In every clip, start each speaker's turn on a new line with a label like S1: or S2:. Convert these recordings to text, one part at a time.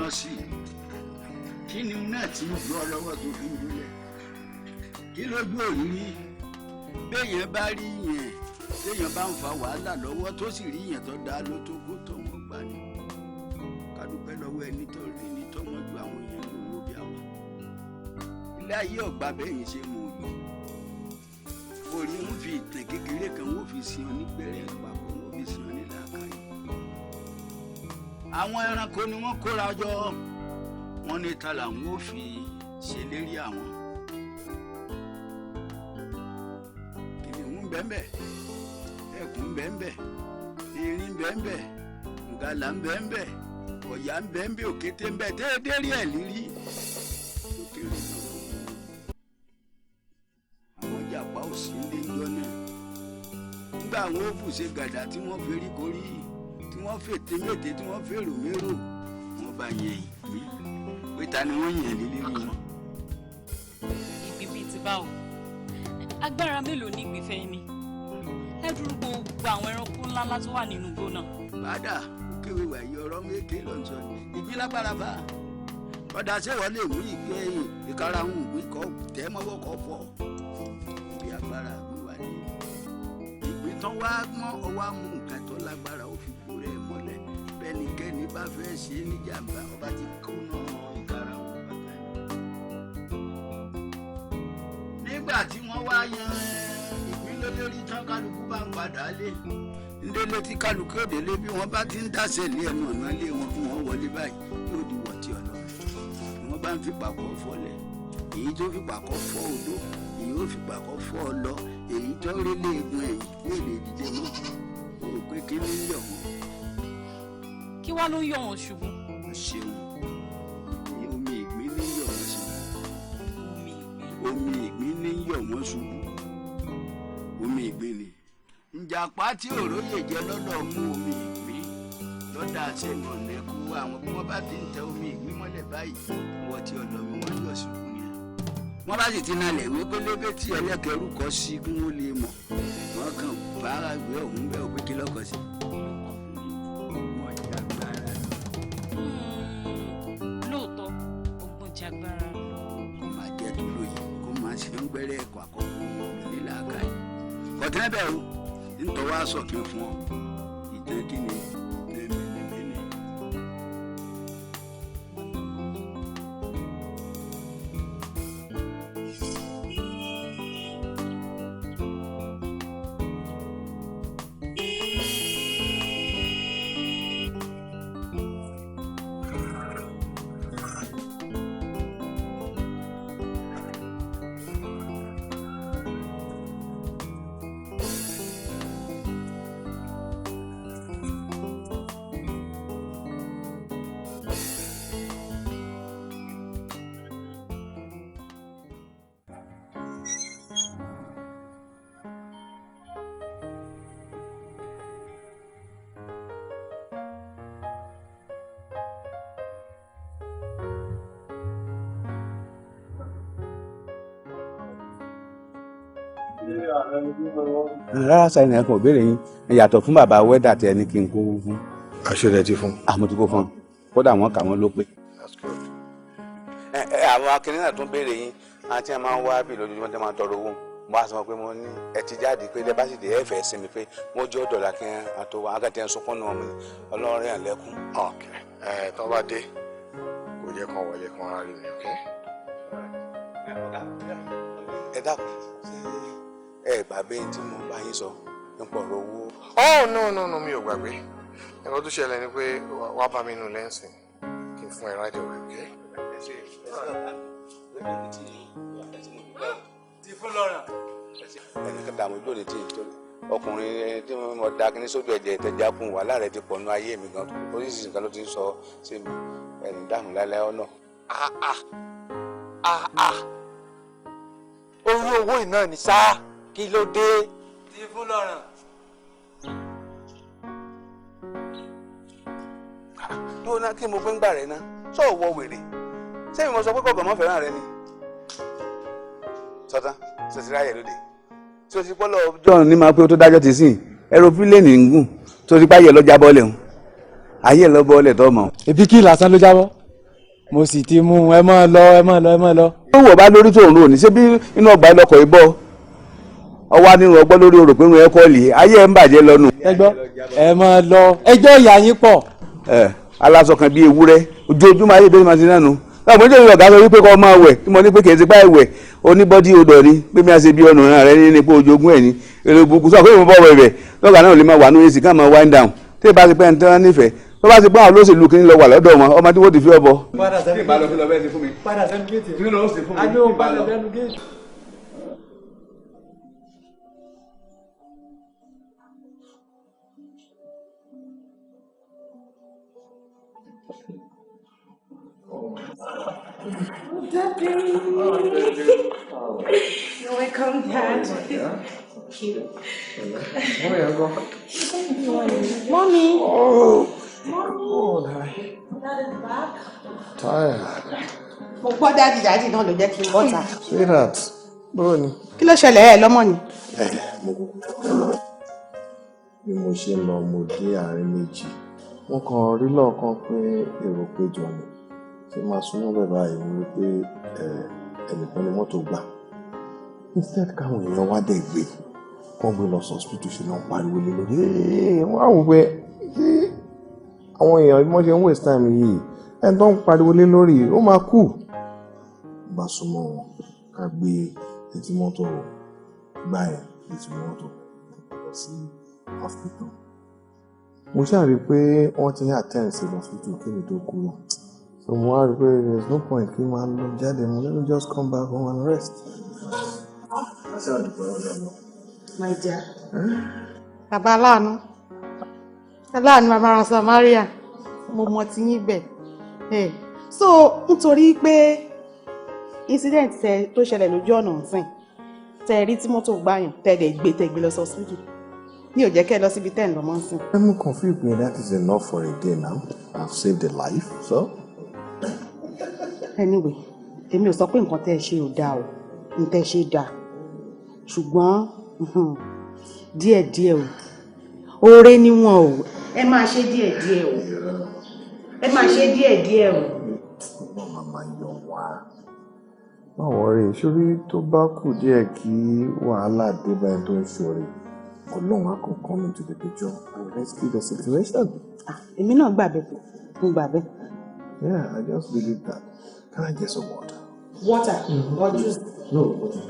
S1: Ọ sí kí ni náà tí ń gbọ́ lọ́wọ́ tó fi ń dúlẹ̀? Kí lójú òrírí béèyàn bá rí yẹn, téèyàn bá ń fa wàhálà lọ́wọ́ tó sì rí yẹn tó dáa ló tó kó tó wọ́n gbà ní ká dúpẹ́ lọ́wọ́ ẹni tó rí ni tó mọ́jú àwọn èèyàn lówó bí àwọn ilé ayé ọ̀gbà bẹ́yìn ṣe mú un yìí. Orí ń fi ìtàn kékeré kan, wọ́n fi sin ọ nígbẹ̀rẹ̀ papọ̀, wọ́n fi sin ọ ní làákàyè. Àwọn ẹranko ni wọ́n kóra jọ, wọ́n ní ta làwọn ò fi ṣèlérí. Àwọn kìnìún bẹ́ẹ̀, ẹkùn bẹ́ẹ̀, erin bẹ́ẹ̀, ngàlà bẹ́ẹ̀, ọ̀yà bẹ́ẹ̀, òkété bẹ́ẹ̀, déédéé ẹ̀ lírí òkèrè náà. Àwọn jàpá ò sí ilé ìjọ náà nígbà àwọn ó fùṣe gàdá tí wọ́n ferí korí, tí wọ́n fètè mété, tí wọ́n fèrò mérò, wọ́n bá yẹn ìgbín pé ta ni wọ́n yàn lé lérí wọn.
S2: Ìgbín bíi ti báwo? Agbára mélòó ní ìgbín fẹ́ ní lẹ́dúró gbogbo àwọn ẹranko ńláńlá tó wà nínú igbó náà?
S1: Padà kéwé wàyí, ọ̀rọ̀ méje ló ń sọ ni. Ìgbín lágbára bá ọ̀dà sẹ́wọ̀n lè mú ìgbín ẹ̀yìn ìkarahun ìgbín kọ́ tẹ́ mọ́wọ́ kọ́ fọ́ bí agbára ìgbín wà ní. Ìgbín tán wá mọ́ ọwọ́ á mú nǹkan tó lágbára, ó fi gbó rẹ̀ mọ́lẹ̀. Bẹ́nikẹ́ni bá fẹ́ ṣe é níjàmbá, ọba ti kó náà ìkarahun bàtà. Nígbà tí wọ́n wá yan ìgbín lólórí tán, kálukú bá ń padà lé ndélé tí kálukú òdélé, bí wọ́n bá ti ń dáṣẹ lé ẹnu ọ̀nà ilé wọn kí wọ́n wọlé báyìí, yóò di wọ̀tí ọ̀nà. Ni wọ́n bá ń fi pàkọ́ fọ́lẹ̀, èyí tó fi pàkọ́ fọ́ odó, èyí ó fi pàkọ́ fọ́ ọ lọ, èyí tó rí léegun ẹ̀yìn yóò lè dìde mọ́. O rò pé kí ní yọ̀ wọ́n?
S2: Kí wá ló yọ wọn ṣubú?
S1: O ṣeun. Omi ìgbín ní yọ̀ wọ́n ṣubú.
S2: Omi ìgbín?
S1: Omi ìgbín ní yọ̀ wọ́n ṣubú, omi ìgbín ni. Ìjàpá tí òróyè jẹ lọ́dọ̀ mú omi ìgbín lọ́dà sẹ́nu ọ̀nà ẹ̀kú àwọn. Bí wọ́n bá ti ń tẹ omi ìgbín mọ́lẹ̀ báyìí, wọ́n ti ọ̀dọ̀ mi, wọ́n yọ̀ ṣubú ni. Wọ́n bá sì ti nalẹ̀ wípé lébé tí ẹlẹ́kẹ̀rú kọ sí kí wọ́n lè mọ̀, wọ́n kàn bá ìwé ọ̀hún bẹ́ẹ̀ pé kí lọ́kọ̀ sí. Ọgbọ́n jagbára lọ.
S2: Lóòótọ́, ọgbọ́n jagbára lọ.
S1: Kó máa jẹ́ tó lóye, kó máa ṣe ń gbẹ́rẹ́ ẹ̀kọ́ àkọ́kọ́ nílàákàyè. Kọ̀tẹ́ bẹ́ẹ̀ o, ntọ́ wa sọ̀kẹ́ fún ọ ìtàn. Kí ni ìtàn mẹ́nẹ́mẹ́nẹ́?
S3: Rárá sáyẹn, ẹ̀kan ò béèrè yín yàtọ̀ fún bàbá wẹ́dà tí ẹni kí n kó fún.
S4: Àṣẹ rẹ ti fún.
S3: Àmọ́ tí kò fún un, kódà wọ́n kà wọ́n ló pé.
S4: That's good.
S3: Ẹ ẹ, àwọn akínní náà tún béèrè yín, àwọn tí wọ́n máa ń wá bí lójoojúmọ́ tí wọ́n máa ń tọrọ owó. Mo á sọ pé mo ní ẹ ti jáde, pé ẹ bá sì dé ẹ fẹ́ sinmi, pé wọ́n jẹ́ ọ̀dọ̀là kí wọ́n tó wá akẹ́tẹ̀ ń sunkún náà mi ọlọ́run yàn lẹ́kùn.
S4: Ok, ẹ tán bá dé, kò jẹ́ kán wọlé kán rárí mi, ok.
S3: Ẹ dákun, ṣé ẹ gbàgbé tí mo bá yín sọ nípa ọ̀rọ̀ owó?
S4: Oh, no, no, no, mi ò gbàgbé. Nǹkan tó ṣẹlẹ̀ ni pé wá bá mi nù lẹ́sìn kí n fún ẹ right away, ok.
S5: Ti fún lọ́rọ̀.
S3: Ẹnì kan dààmú lónìí tí ọkùnrin tí mo da kí ní sójú ẹ̀jẹ̀ ìtẹ̀já kún wàhálà rẹ̀ ti pọ̀ nú ayé mi gan. Oríṣiríṣi nǹkan ló ti ń sọ sí mi. Ẹni dààmú lálẹ́ ọ̀nà.
S5: Ah ah ah ah, orí owó iná ni sáà, kí ló dé? Ti fún lọ́rọ̀.
S3: Dúró ná, kí mo pín gbà rẹ ná sọ wọ wèrè sẹ́yìn. Mo sọ pé kọ̀ọ̀kan mọ́ fẹ́ràn rẹ ni sọtán sọtí ráyè lóde tí o ti pọ́ lọ. John ní máa pé ó tó dájọ́ ti sìn ẹrọpílẹ̀nì ń gùn tó ti páyẹ̀ lọ́jà bọ́ọ̀lẹ̀ ń ayé lọ bọ́ọ̀lẹ̀ tó mọ̀.
S6: Ebi kí lásán ló jábọ́.
S5: Mo sì ti mú un. Ẹ máa lọ, ẹ máa lọ, ẹ máa lọ.
S3: Ó wọ̀ bá lórí tó ń rò ní ṣé bí inú ọgbà ìlọkọ̀ yìí bọ́ ọwọ́ nínú ọgbọ́n lórí orò pé irun ẹ kọ́ lè ayé ẹ̀ ń bàjẹ́ lọ́nu.
S5: Ẹ gbọ́, ẹ máa lọ, ẹjọ́ ìyá yín pọ̀.
S3: Ẹ aláṣọ kan bíi ewúrẹ́ ojoojúmọ́ ayé ìbéèrè máa ti nánu. Báwo ni ìjọba ọ̀gá sọ wípé kọ́ máa wẹ̀ tí mo ní pé kì í ti pa ìwẹ̀ oníbọ́dí odò ni pé mi á ṣe bí ọ̀nà rẹ ní pé ojogún ẹ̀ ní èrè burúkú sọ pé mo bọ̀ wẹ̀ bẹ̀ lọ́gà náà lè máa wà ní èsì ká máa wind down tí ìbá ti pẹ́ ní tán nífẹ̀ẹ́ tó bá ti pẹ́ àwọn olóṣèlú kí ní lọ wà lọ́dọ̀ wọn ọmọ tí wọ́n ti fi ọ bọ.
S5: Padà sẹ́nu géètì. Padà sẹ́nu géètì. Adé ò padà sẹ́nu géètì.
S6: Daddy. You're welcome, Dad. Cute. Mommy.
S4: Oh.
S6: Mommy.
S4: Oh, hi.
S6: Dad is back.
S4: Tired.
S6: Mo gbọ́ daddy daddy náà ló jẹ́ kí n bọ́ta.
S4: Sweetheart, báwo ni?
S6: Kí ló ṣẹlẹ̀ ẹ lọ́mọ ni?
S4: Mo kúkú bí mo ṣe ń lọ, mo dé àárín méjì. Wọ́n kàn rí lọ́ọ̀kan pé èrò péjọ ni. Ṣé máa súnmọ́ bẹ́ẹ̀ báyìí, mo rí pé ẹnìkan ni mọ́tò gbà. Instead káwọn èèyàn wá dẹ̀ gbé, wọ́n gbé lọ hospital, ṣe náà pariwo lé lórí. Wọ́n á wò pé ṣé àwọn èèyàn bí wọ́n ṣe ń waste time yìí, ẹni tó ń pariwo lé lórí ó máa kú. Bá súnmọ́ wọn, ká gbé etí mọ́tò gbà yẹn, etí mọ́tò lọ sí hospital. Mo ṣáà rí i pé wọ́n ti ń attend sí hospital kí mi tó kúrò. So mo wá rí i pé there is no point kí n máa lọ jáde mo, let me just come back home and rest.
S6: My dear. Bàbá aláàánú. Aláàánú Amara Samaria. Mo mọ ti yín bẹ̀. So nítorí pé incident tẹ tó ṣẹlẹ̀ lójú ọ̀nà ọ̀sìn tẹ rí tí mọ́tò gbàyàn tẹ dẹ̀ gbé tẹ gbé lọ sí hospital. Mi ò jẹ́ kẹ́ ẹ lọ síbi tẹ́ ń lọ mọ́ sí.
S4: I'm confused pé that is enough for a day now. I've saved a life, so.
S6: Anyway, èmi ò sọ pé nǹkan tẹ́ ẹ ṣe ò dáa o, nǹkan tẹ́ ẹ ṣe dáa. Ṣùgbọ́n díẹ̀díẹ̀ o, oore níwọ̀n o. Ẹ máa ṣe díẹ̀díẹ̀ o. Ẹ máa ṣe díẹ̀díẹ̀ o.
S4: Ọlọ́run máa yọ wá. Má worry, ṣórí tó bá kù díẹ̀ kí wàhálà dé bá ẹni tó ń ṣoore, Ọlọ́run á kàn come into the picture and rescue the situation.
S6: Èmi náà gbà bẹ́ẹ̀, mo gbà bẹ́ẹ̀.
S4: Yeah, I just believe that. Can I get some water?
S6: Water or juice?
S4: No, water.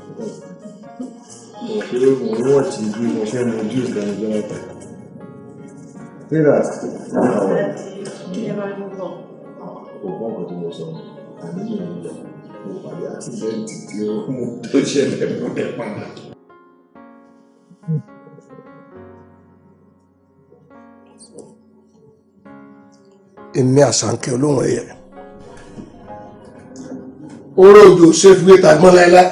S4: Mo ṣeré, mo ń watch bí mo ṣe ń mu juice lẹ́nu ọjọ́ mẹ́ta. Sweetheart, kò gbọ́ nǹkan tí mo sọ, àní mi ò lọ, mo pàdé accident tí ó mú tó ṣẹlẹ̀, mo dẹ̀ padà.
S7: Èmi Àṣàǹkẹ́ olóhùn ẹ̀yẹ, oró òjò ò ṣe fi wé tagbọ́n láéláé,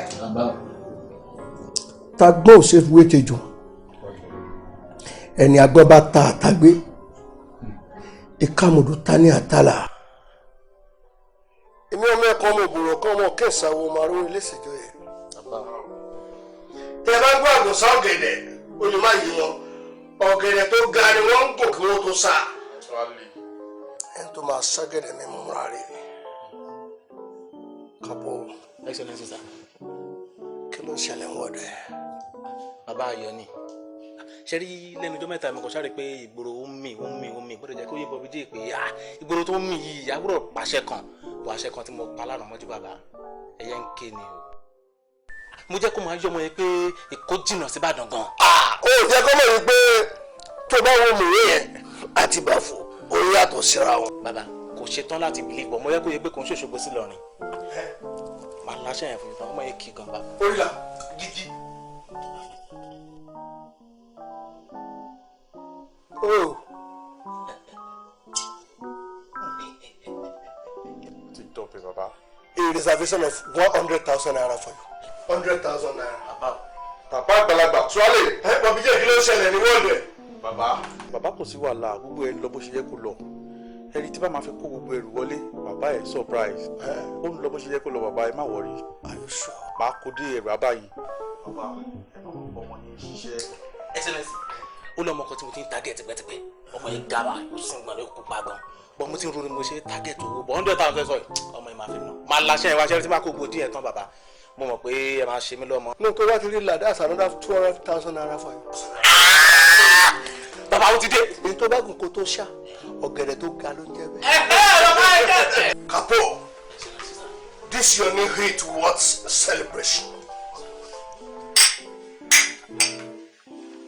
S7: tagbọ́n ò ṣe fi wé tejò. Ẹni agbọ́n bá ta àtàgbé ìkàmùdù ta ní àtàlà. Èmi ọmọ ẹ̀kọ́ ọmọ òbòrò kan ọmọ kẹsàn-án wo màrún ilé ìṣèjọ yẹn. Tẹ bá gbọ́ àgùnsá ọ̀gẹ̀dẹ̀, ó lè má yí wọn. Ọ̀gẹ̀dẹ̀ tó ga ni wọ́n ń gùn kí wọ́n tó sá. Ẹni tó máa ságẹ̀dẹ̀ mi múra rẹ̀ kápọ̀.
S8: Excellency sir.
S7: Kí ló ń ṣẹlẹ̀ ń wọ̀dọ̀ ẹ̀?
S8: Bàbá ayọ̀ ni ṣe rí lẹ́nu ọjọ́ mẹ́ta, mi kò sáré pé ìgboro ó ń mì, ó ń mì, ó ń mì. Gbọ́dọ̀ jẹ́ kó yé Bobby J pé ah, ìgboro tó ń mì yìí, àwúrọ̀ pàṣẹ kan bọ̀, àṣẹ kan tí mo pa lánàá mọ́jú. Bàbá, ẹ̀yẹ ń ké ni o. Mo jẹ́ kó máa yọ ọmọ yẹn pé Èkó jìnnà sí Ìbàdàn gan.
S7: Ó jẹ́ kó mọ̀ wípé tó bá wo mòwe yẹn àti Bàfò, ó yàtọ̀ síra wọn.
S8: Bàbá kò ṣetán láti believe bọ̀, mo yẹ kó yẹ pé kò ń ṣòṣogbo sí Ìlọrin. Màá láṣẹ yẹn fún mi tán, ọmọ yẹn kì í gan bàbá.
S7: Orílà gidi. Oh.
S4: Ti dọ̀pẹ̀ bàbá.
S7: A reservation of 100,000 naira for you. 100,000 naira.
S8: Bàbá.
S4: Bàbá àgbàlagbà tuwálè.
S7: Ẹ Bobby J, kí ló ń ṣẹlẹ̀ ní wọ́ọ̀dù ẹ̀?
S3: Bàbá, bàbá, kò sí wàhálà, gbogbo ẹ ń lọ bó ṣe yẹ kó lọ. Ẹni tí bá máa fi kó gbogbo ẹrù wọlé, bàbá ẹ surprise, ó ń lọ bó ṣe yẹ kó lọ. Bàbá, ẹ má worry.
S7: Are you sure?
S3: Máa kó dé ẹrù abáyín. Bàbá, ẹ má ọmọ yẹn ṣiṣẹ́.
S8: Excellence, Ó lọ́mọ kan tí mo ti ń target tipẹ́tipẹ́. Ọmọ yẹn gaba, ó sún gbọ̀n ló kópa gan. Bọ́n mo ti ń ronú mo ṣe target owó. Bọ́n 100,000 sọ yìí, ọmọ yẹn máa fi nà. Máa laṣẹ́ ìwà ṣẹ́rí tí máa kó gbòdì ẹ̀ tán bàbá. Mo mọ̀ pé ẹ máa ṣe mí lọ́mọ.
S7: No, tó bá ti rí là, that's another ₦200,000 for you.
S8: Bàbá, ó ti dé.
S7: Èyí tó bá gùn kó tó ṣá, ọ̀gẹ̀dẹ̀ tó ga ló ń jẹ́ bẹ́ẹ̀.
S8: Ẹ ẹ bàbá, ẹ kẹ́ ẹ̀.
S7: Capo, this your new hit worth celebration.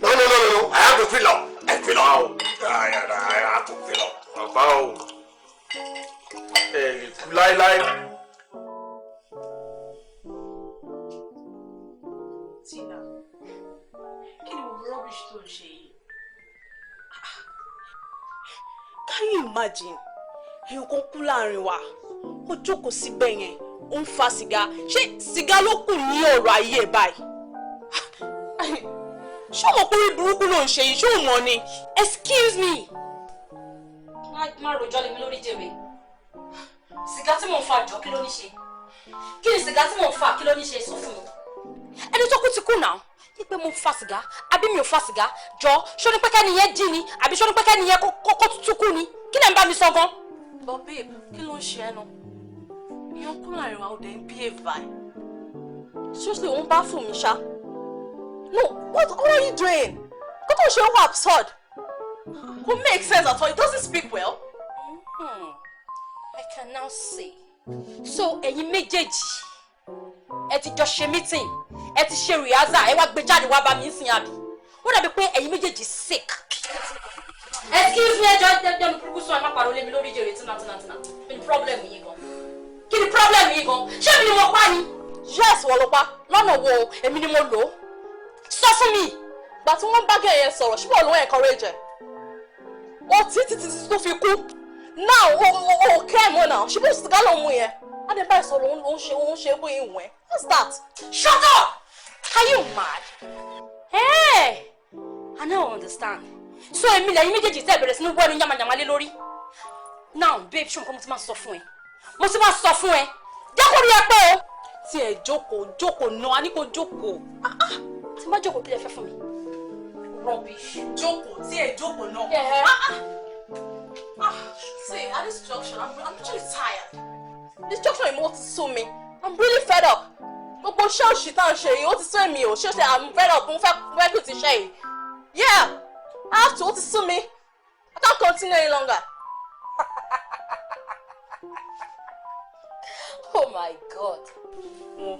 S7: No, no, no, no, no. I have to fill up. I fill up. I have to fill up.
S8: Bàbá o, ẹ lè kú láéláé.
S2: Tina, kí ni gbogbo rubbish tó ń ṣe yìí?
S9: Can you imagine? Èèyàn kan kú láàrin wa. Ó jókòó síbẹ̀ yẹn, ó ń fa sìgá. Ṣé sìgá ló kù ní ọ̀rọ̀ ayé ẹ̀ báyìí? Ṣé o mọ̀ pé orí burúkú ló ń ṣe yìí? Ṣé o mọ̀ ni?
S2: Excuse me. Má rojọ́ lé mi lórí jèrè. Sìgá tí mò ń fa jọ, kí ló ní ṣe? Kí ni sìgá tí mò ń fa, kí ló ní ṣe? Sọ fún mi. Ẹni tó kú ti kú náà. Ní pé mo fa sìgá àbí mi ò fa sìgá jọ, ṣó ní pẹ́kẹ́ nìyẹn dín ni àbí ṣó ní pẹ́kẹ́ nìyẹn kó tútù kú ni? Kí lẹ̀ ń bá mi sọ gan?
S9: But babe, kí ló ń ṣe ẹ́ náà? Èèyàn kú láàrin wa, ó dẹ̀ ń behave báyìí. Seriously, òun bá fún mi ṣá. No, what are you doing? Kó tó ṣe wà absurd. Kò make sense at all. It doesn't speak well.
S2: I can now see. So ẹ̀yin méjèèjì, ẹ ti jọ ṣe meeting, ẹ ti ṣe rehearsal, ẹ wá gbé jáde wá bá mi ń sìn àbí? Ó dàbí pé ẹ̀yin méjèèjì sick. Excuse me, ẹjọ́ ẹjọ́ mi burúkú sọ, ẹ má pariwo lé mi lórí jèrè. Tina, Tina, Tina, kí ni problem yín gan? Kí ni problem yín gan? Ṣé èmi ni mo pa ni?
S9: Yes, wọ́n ló pa.
S2: Lọ́nà wo? Èmi ni mo lò ó? Sọ fún mi.
S9: Gbà tí wọ́n bá gẹ̀ yẹn sọ̀rọ̀, ṣùgbọ́n ló ń encourage ẹ̀. O tí tí tí tó fi kú. Now, o kẹ́ ẹ̀ mọ́ now. Ṣùgbọ́n sìgá ló ń mú yẹn. Adé báyìí sọ̀rọ̀, òun ṣe bóyá ìwọ̀n ẹ̀. What's that?
S2: Shut up! Are you mad? Hey! I now understand. So èmi lẹ́yìn méjèèjì tẹ́ bẹ̀rẹ̀ sí ní wẹ́nu yamayama lé lórí. Now babe, ṣé nǹkan mo ti máa sọ fún ẹ? Mo ti máa sọ fún ẹ. Jẹ́ kó rí ẹ pé o.
S9: Tí ẹ jókòó, jókòó náà, a ní kó jókòó.
S2: Tí n bá jókòó, kí lẹ fẹ́ fún mi? Rubbish.
S9: Jókòó, tí ẹ jókòó náà.
S2: Yeah.
S9: Ah, ah. See, at this junction, I'm actually tired. This junction yìí mo ti sú mi. I'm really fed up. Gbogbo iṣẹ́ òṣì tá à ń ṣe yìí, ó ti sú mi o. Ṣé ṣe I'm fed up, mo fẹ́ kí o ti ṣe yìí. Yeah, I have to, ó ti sú mi. I can't continue any longer.
S2: Oh my God.
S9: Mo,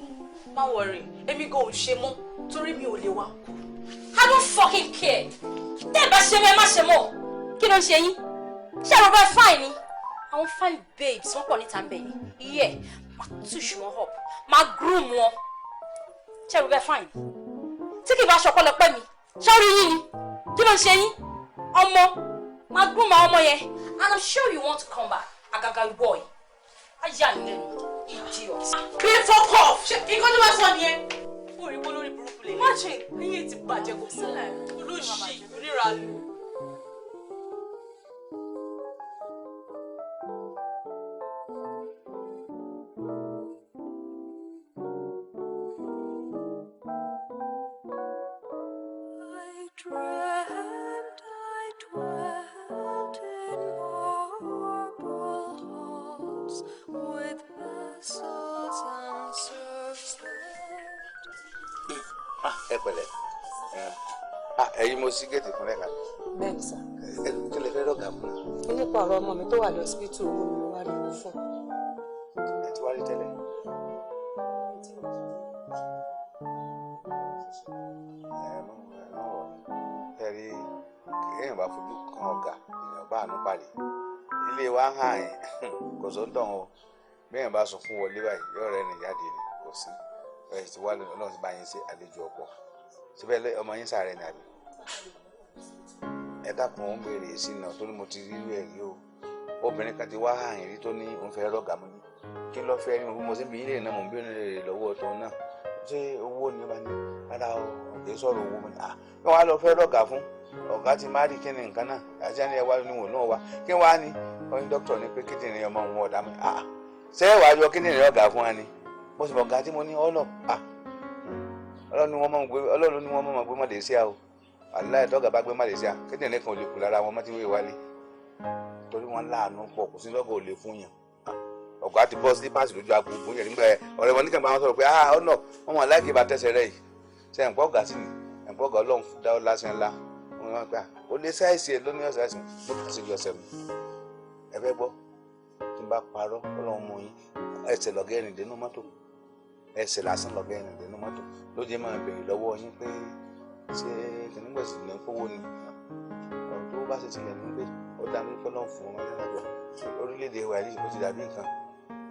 S9: má worry, èmi gan ò ṣe mọ́ torí mi ò lè wá kú.
S2: I don't fucking care. Tẹ́ ẹ bá ṣe mọ́, ẹ má ṣe mọ́. Kí ló ń ṣe yín? Ṣé ẹ̀rọ bá fine ni? Àwọn fine babes wọ́n pọ̀ níta ń bẹ̀ yẹn. Yeah, máa tush wọn up, máa groom wọn. Ṣé ẹ̀rọ bá fine? Tí kì í bá ṣọpọ́ lọ pẹ́ mi, ṣé orí yín ni? Kí ló ń ṣe yín? Ọmọ, máa groom àwọn ọmọ yẹn. And I'm sure you want to come back. Àgàgà ìwọ yìí. Á yà mí lẹ́nu. Idiot.
S9: Bí fuck off! Ṣé nǹkan tó bá sọ nìyẹn? Ó rí wọ́n lórí burúkú lè. Imagine, ayé ti bàjẹ́, kò sílẹ̀. Olóṣì, oníranú.
S10: I dreamt I dwelt in marble halls with vassals and serfs.
S3: Ẹ pẹ̀lẹ́. Ah, ẹ̀yin mo sí géètì fún lẹ́ka.
S6: Bẹ́ẹ̀ni sà.
S3: Ẹ kí lè fẹ́ rọ̀gà fún?
S6: Nípa ọ̀rọ̀ ọmọ mi tó wà lọ́sibítù, owó ni mo wá rí owó fún.
S3: Ẹ ti wá rí tẹ́lẹ̀? Ẹ má wọ̀ ẹ rí. Èèyàn bá fojú kan ọ̀gá, èèyàn bá àánú pàdé. Ilé wa hàn yín, kò sóńtàn o. Bí èèyàn bá sọ fún wọlé báyìí, yóò rẹ́ rìn jáde ni, kò sí. Ẹ ti wá lónìí, Ọlọ́run ti bá yín ṣe, àlejò ọ̀pọ̀ síbẹ̀. Ọmọ yín sàárẹ̀ ni àbí? Ẹ dákun, ó ń béèrè sí náà tó ní mo ti rí ẹ rí o. Obìnrin kan ti wá hàn yín rí tó ní òun fẹ́ rọ̀gà mọ́ ní kí ló fẹ́ rí. Mo sì ń bi ilé náà, mo ń béèrè lọ́wọ́ tó náà, ṣé owó ni? Ó bá ní rárá o, kì í sọ̀rọ̀ owó. Mo ní à kí wọ́n á lọ fẹ́ rọ̀gà fún ọ̀gá ti má rí. Kí ni nǹkan náà àti ẹni ẹ wá ní wò náà wá kí wọ́n á ní? Wọ́n ní dókítà ní pé kíndìnrín ọmọ òun ọ̀dà mi. À ṣé wàá yọ kíndìnrín ọ̀gá fún wa ni? Mo sì mọ̀ ọ̀gá tí mo ní ọ̀nà à, Ọlọ́run ni wọ́n mọ̀ gbé, Ọlọ́run ni wọ́n mọ̀ gbé Malaysia o. Aláì tọ́gà bá gbé Malaysia kéde nìkan ò lè kù lára wọn mọ́ tí wọ́n wálé torí wọn láàánú pọ̀, kò sí lọ́gọ̀ ò lè fún yàn. Ọ̀gá ti bọ́ sípàsì lójú agbègbè yẹn nígbà ọ̀rẹ́ wọn nígbà wọn sọ̀rọ̀ pé ah ọ̀nà wọn wọn láìkí bá tẹ̀sẹ̀ rẹ̀ yìí ṣe ẹ̀ǹpọ̀ ọ̀gá sí ni ẹ̀ǹpọ̀ ọ̀gá ọlọ́run dá ọ lásán ńlá wọn wọn gbà ó lé sáìsì ẹ lónìí ọ̀sẹ̀ àìsàn mo kà sí ọ̀sẹ̀ mi. Ẹ fẹ́ gbọ́ tí n bá parọ́ ọlọ́run mú yín. Ẹsẹ̀ lọ́gẹ́rìn dénú mọ́tò, ẹsẹ̀ lásán lọ́gẹ́rìn dénú mọ́tò ló jẹ́ máa béèrè lọ́wọ́ yín pé ṣé kìnnìgbọ̀sì ní kówó ni ọ̀rọ̀ tó bá ṣe tilẹ̀ ní pé ó dá ní pé ọlọ́run fún ọmọ yẹn lágbà orílẹ̀-èdè wa yìí ó ti dàbí nǹkan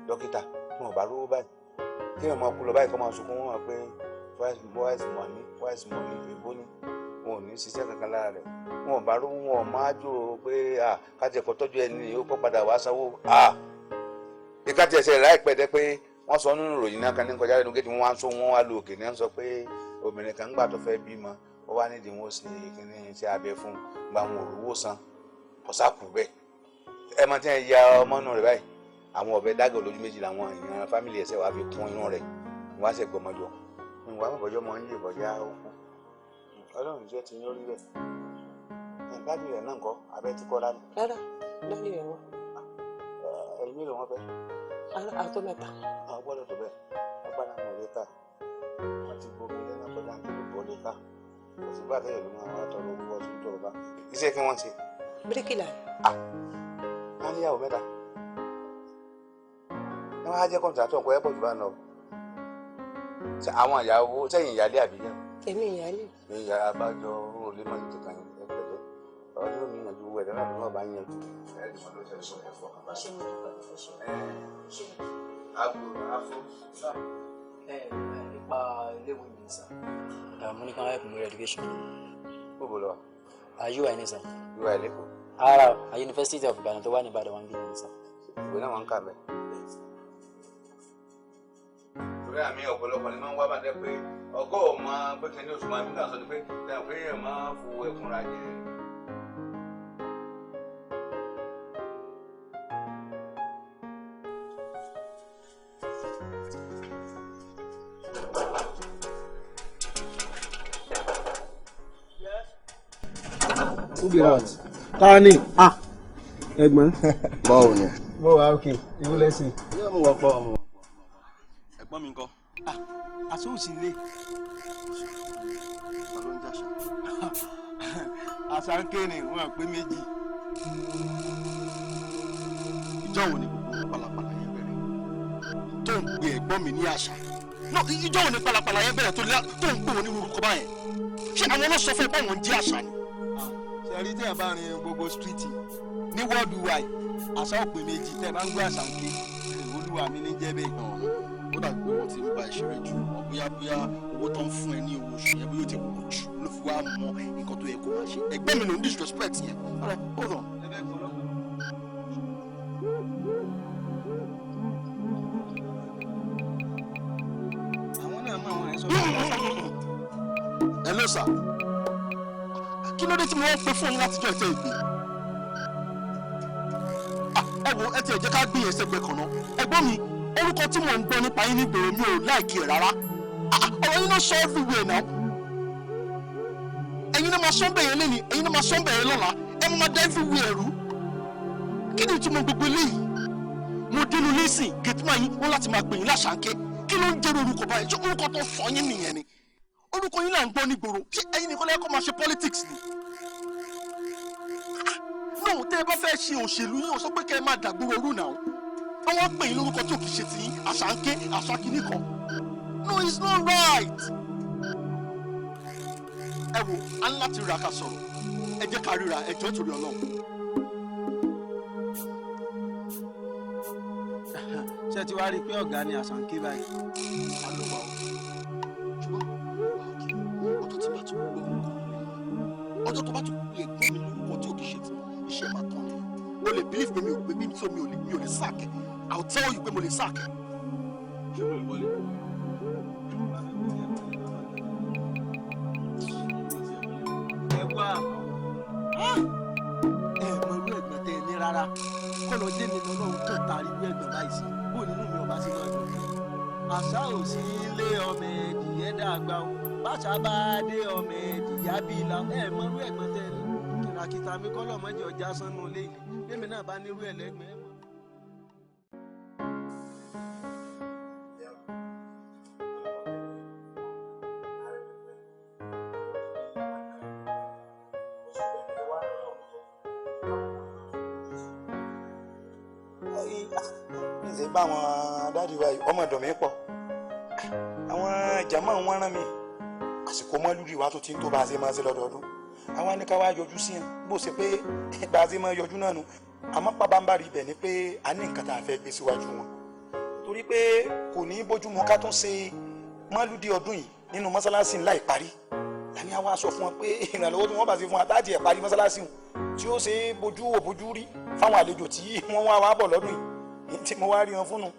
S3: dókítà tí wọn bá rówó báyìí kí wọn máa kú lọ báyìí kó máa sunkún wọn pé wise money, wise money èbó ni wọn ò ní ṣiṣẹ́ kankan lára rẹ̀. Wọn ò bá rówó wọn máa jò pé káti ẹ̀kọ́ tọ́jú ẹni ó kọ́ padà wá sanwó. Ìka tiẹ̀ ṣe láìpẹ́ dẹ́ pé wọ́n sọ nínú ìròyìn náà kan ní kọjá lẹ́nu géètì wọn wá ń sọ wọn wá lu òkè ní wọ́n sọ pé obìnrin kan gbà tó fẹ́ bímọ ó wá nídìí wọn ó ṣe kíní iṣẹ́ abẹ fún gba wọn ò rówó san ọ̀sàkù bẹ́ẹ̀. Ẹ máa ti ń ya ọmọ nù rẹ̀ báyìí àwọn ọ̀bẹ dágọ̀ lójú méjì làwọn èèyàn fámìlì ẹ̀sẹ̀ wàá fi kún inú rẹ̀ wọ́n á sì gbọmọjọ ìwà àbọ̀jọ́ mọ ń yè bọ̀já ó kú. Ọlọ́run jẹ́ ti yín orí rẹ̀ ìgbádùn rẹ̀ náà kọ́ abẹ́ ti kọ́ lánàá.
S11: Rárá, lórí rẹ̀ wọ́n.
S3: Ẹ̀yin mélòó wọn fẹ́?
S11: Àtọ́ mẹ́ta.
S3: Àwọn gbọ́dọ̀ tó bẹ́ẹ̀ agbára wọn ò lè ká wọ́n ti bomi lẹ́nà kọjá ní ìlú lè ká kò sí bá tẹ̀yẹ̀ ló máa wá tọrọ owó ọtún tó bá. Iṣẹ́ kí wọ́n ṣe.
S11: Bíríkìlà.
S3: Wọ́n níyàwó mẹ́ta. Ẹ wá jẹ́ kọ́ńtà tó ń kọ́ ẹ́pọ̀ jù bá ń lọ. Àwọn ìyàwó sẹ́yìn ìyálé àbí yẹn?
S11: Èmi ìyálé.
S3: Ìyá abájọ olè máa ń tẹ̀ka ẹ pẹ̀lẹ́. Ọ̀rọ̀ yóò ní ìyànjú owó ẹ̀dá náà ló bá ń yanjú.
S12: Nípa iléèwé mi sà, mo ní kí wọ́n help mi with education.
S3: Bóbó lọ.
S12: UI ní sà.
S3: UI lẹ́kọ̀ọ́.
S12: Ara University of Ibadan tó wà ní Ìbàdàn wọn bí ní sà.
S3: Ìwé náà wọ́n ń kà mẹ́. Torí àmì ọ̀pọ̀lọpọ̀ ni máa ń wá bàtẹ́ pé ọgọ́ ọmọ pé kí ni oṣù máa ń bí náà sọ ni pé dáhùn pé èèyàn máa ń fo ẹkùn ra jẹ.
S13: Who be that? Ta ni? Ah, ẹ̀gbọ́n.
S7: Báwo ni?
S13: Mo wà òkè, ìwọ lẹ́sìn.
S7: Yóò mú wọ́pọ̀ ọmọ. Ẹ̀gbọ́n mi ńkọ́?
S13: Àsóhùn ilé.
S7: Ta ló ń jàṣà?
S13: Àṣà ń ké ni wọ́n pé méjì.
S7: Ìjọ́ wo ni gbogbo pàlàpàlà yẹn bẹ̀rẹ̀? Tó ń pe ẹ̀gbọ́n mi ní àṣà. No, ìjọ́ wo ni pàlàpàlà yẹn bẹ̀rẹ̀ tó ń pè wọ́n ní orúkọ báyẹn? Ṣé àwọn ló sọ fún ẹ pé àwọn ń jẹ́ àṣà ni?
S13: Ṣẹ̀rí tẹ́ ẹ̀ bá rin gbogbo stíríìtì ní wọ́ọ̀dù wa yìí, àṣà ò pé méjì tẹ́ ẹ bá ń gbé àṣà ń ké, olúwa mi ní jẹ́ bẹ́ẹ̀.
S7: Ó dàbí pé wọ́n ti ń bá ẹ ṣeré jù ọ, bóyá bóyá owó tó ń fún ẹ ní owó oṣù yẹn bóyá ó ti pọ̀ jù ló fi wá mọ nǹkan tó yẹ kó máa ṣe. Ẹ̀gbọ́n mi ló ń disrespect yẹn. All right, hold on.
S13: Àwọn náà mọ àwọn ẹ̀ sọ.
S7: Hello sir, kí ló dé tí mo wọ́n pe fóònù látijọ́ ìtẹ́ ìgbé? Ẹ wo, ẹ tiẹ̀ jẹ́ ká gbé yẹn sẹ́gbẹ̀ẹ́ kan náà. Ẹ̀gbọ́n mi, orúkọ tí mò ń gbọ́ nípa yín nígboro mi ò láìkí ẹ̀ rárá. Ọ̀rọ̀ yín náà sọ everywhere now. Ẹ̀yin náà máa sọ bẹ́ẹ̀ yẹn lẹ́ni, ẹ̀yin náà máa sọ bẹ́ẹ̀ yẹn lọ́la, ẹ máa dá everywhere rú. Kí ni ìtumọ̀ gbogbo eléyìí? Mo dénú lẹ́sìn gẹ̀tìmá yín wọ́n láti máa pè yín láṣàǹkẹ́. Kí ló ń jẹ́ orúkọ báyìí? Ṣé orúkọ tó sọ yín nìyẹn ni? Orúkọ yín là ń gbọ́ nígboro. Ṣé ẹ̀yin nìkan lẹ́kọ̀ọ́ máa ṣe politics ni? No, tẹ́ ẹ bá fẹ́ ṣe òṣèlú yín ò sọ pé kẹ́ ẹ máa dàgbòrò orú náà. Wọ́n pè yín lórúkọ tí ò kì í ṣe ti yín, àṣàǹké, àṣàkíní kan. No, it's not right. Ẹ wo, a ní láti ríra ká sọ̀rọ̀. Ẹ jẹ́ ká ríra, ẹ jọ̀ọ́ torí Ọlọ́run.
S13: Ṣé ti wá rí i pé ọ̀gá ni àṣàǹké báyìí?
S7: Àlọ́ wa o. Ṣùgbọ́n ọjọ́ tí bá tún gbọ́ orúkọ mi, ọjọ́ tó bá tún pè ẹ̀gbọ́n mi lórúkọ tí ò kì í ṣe ti iṣẹ́ máa tán ni. O lè believe pé mi ò pé bí tí mi ò lè sack ẹ. I will tell you pé mo lè sack ẹ.
S13: Ṣé mo lè wọlé? Ẹ wá, ẹ mọ irú ẹ̀gbọ́n tẹ ẹ ní rárá. Kọ́ lọ jẹ́ mi lọ́lọ́run kàn taari irú ẹ̀gbọ́n báyìí sí. Bó nínú mi ọba sí máa dùn. Àṣà ò sí ilé ọmọ ẹ̀dìyẹ dàgbà o. Báṣà bá dé ọmọ ẹ̀dìyà bíi la ẹ̀ mọ́rú ẹ̀gbọ́n tẹ́ ẹ kìràkìtà mi kọ́ lọ́mọdé ọjà sánú ilé yìí lèmi náà bá nírú ẹ̀ lẹ́gbẹ̀ẹ́ mọ́.
S5: Ṣe bá àwọn dáàdi wa yìí ọmọ ọ̀dọ̀ mi pọ̀, àwọn jàmọ́ wọn rán mi. Àsìkò mọ́lúdì wa tó ti ń tó bá a ṣe máa ṣe lọ́dọọdún, àwa ní ká wá yọjú sí ẹ bó ṣe pé bá a ṣe máa yọjú náà nu. Àmọ́ pabambarì ibẹ̀ ni pé a ní nǹkan tá a fẹ́ gbé síwájú wọn, torí pé kò ní bójúmu ká tún ṣe mọ́lúdì ọdún yìí nínú mọ́sálásí ńlá ìparí. Lani àwa sọ fún wọn pé ìrànlọ́wọ́ tí wọ́n bá ṣe fún wa táàtì ẹ̀ parí mọ́sálásí wọn tí ó ṣe bójú wò bójú rí fáwọn àlejò tí wọ́n wá wá bọ̀ lọ́dún yìí tí mo wá rí wọn fún un.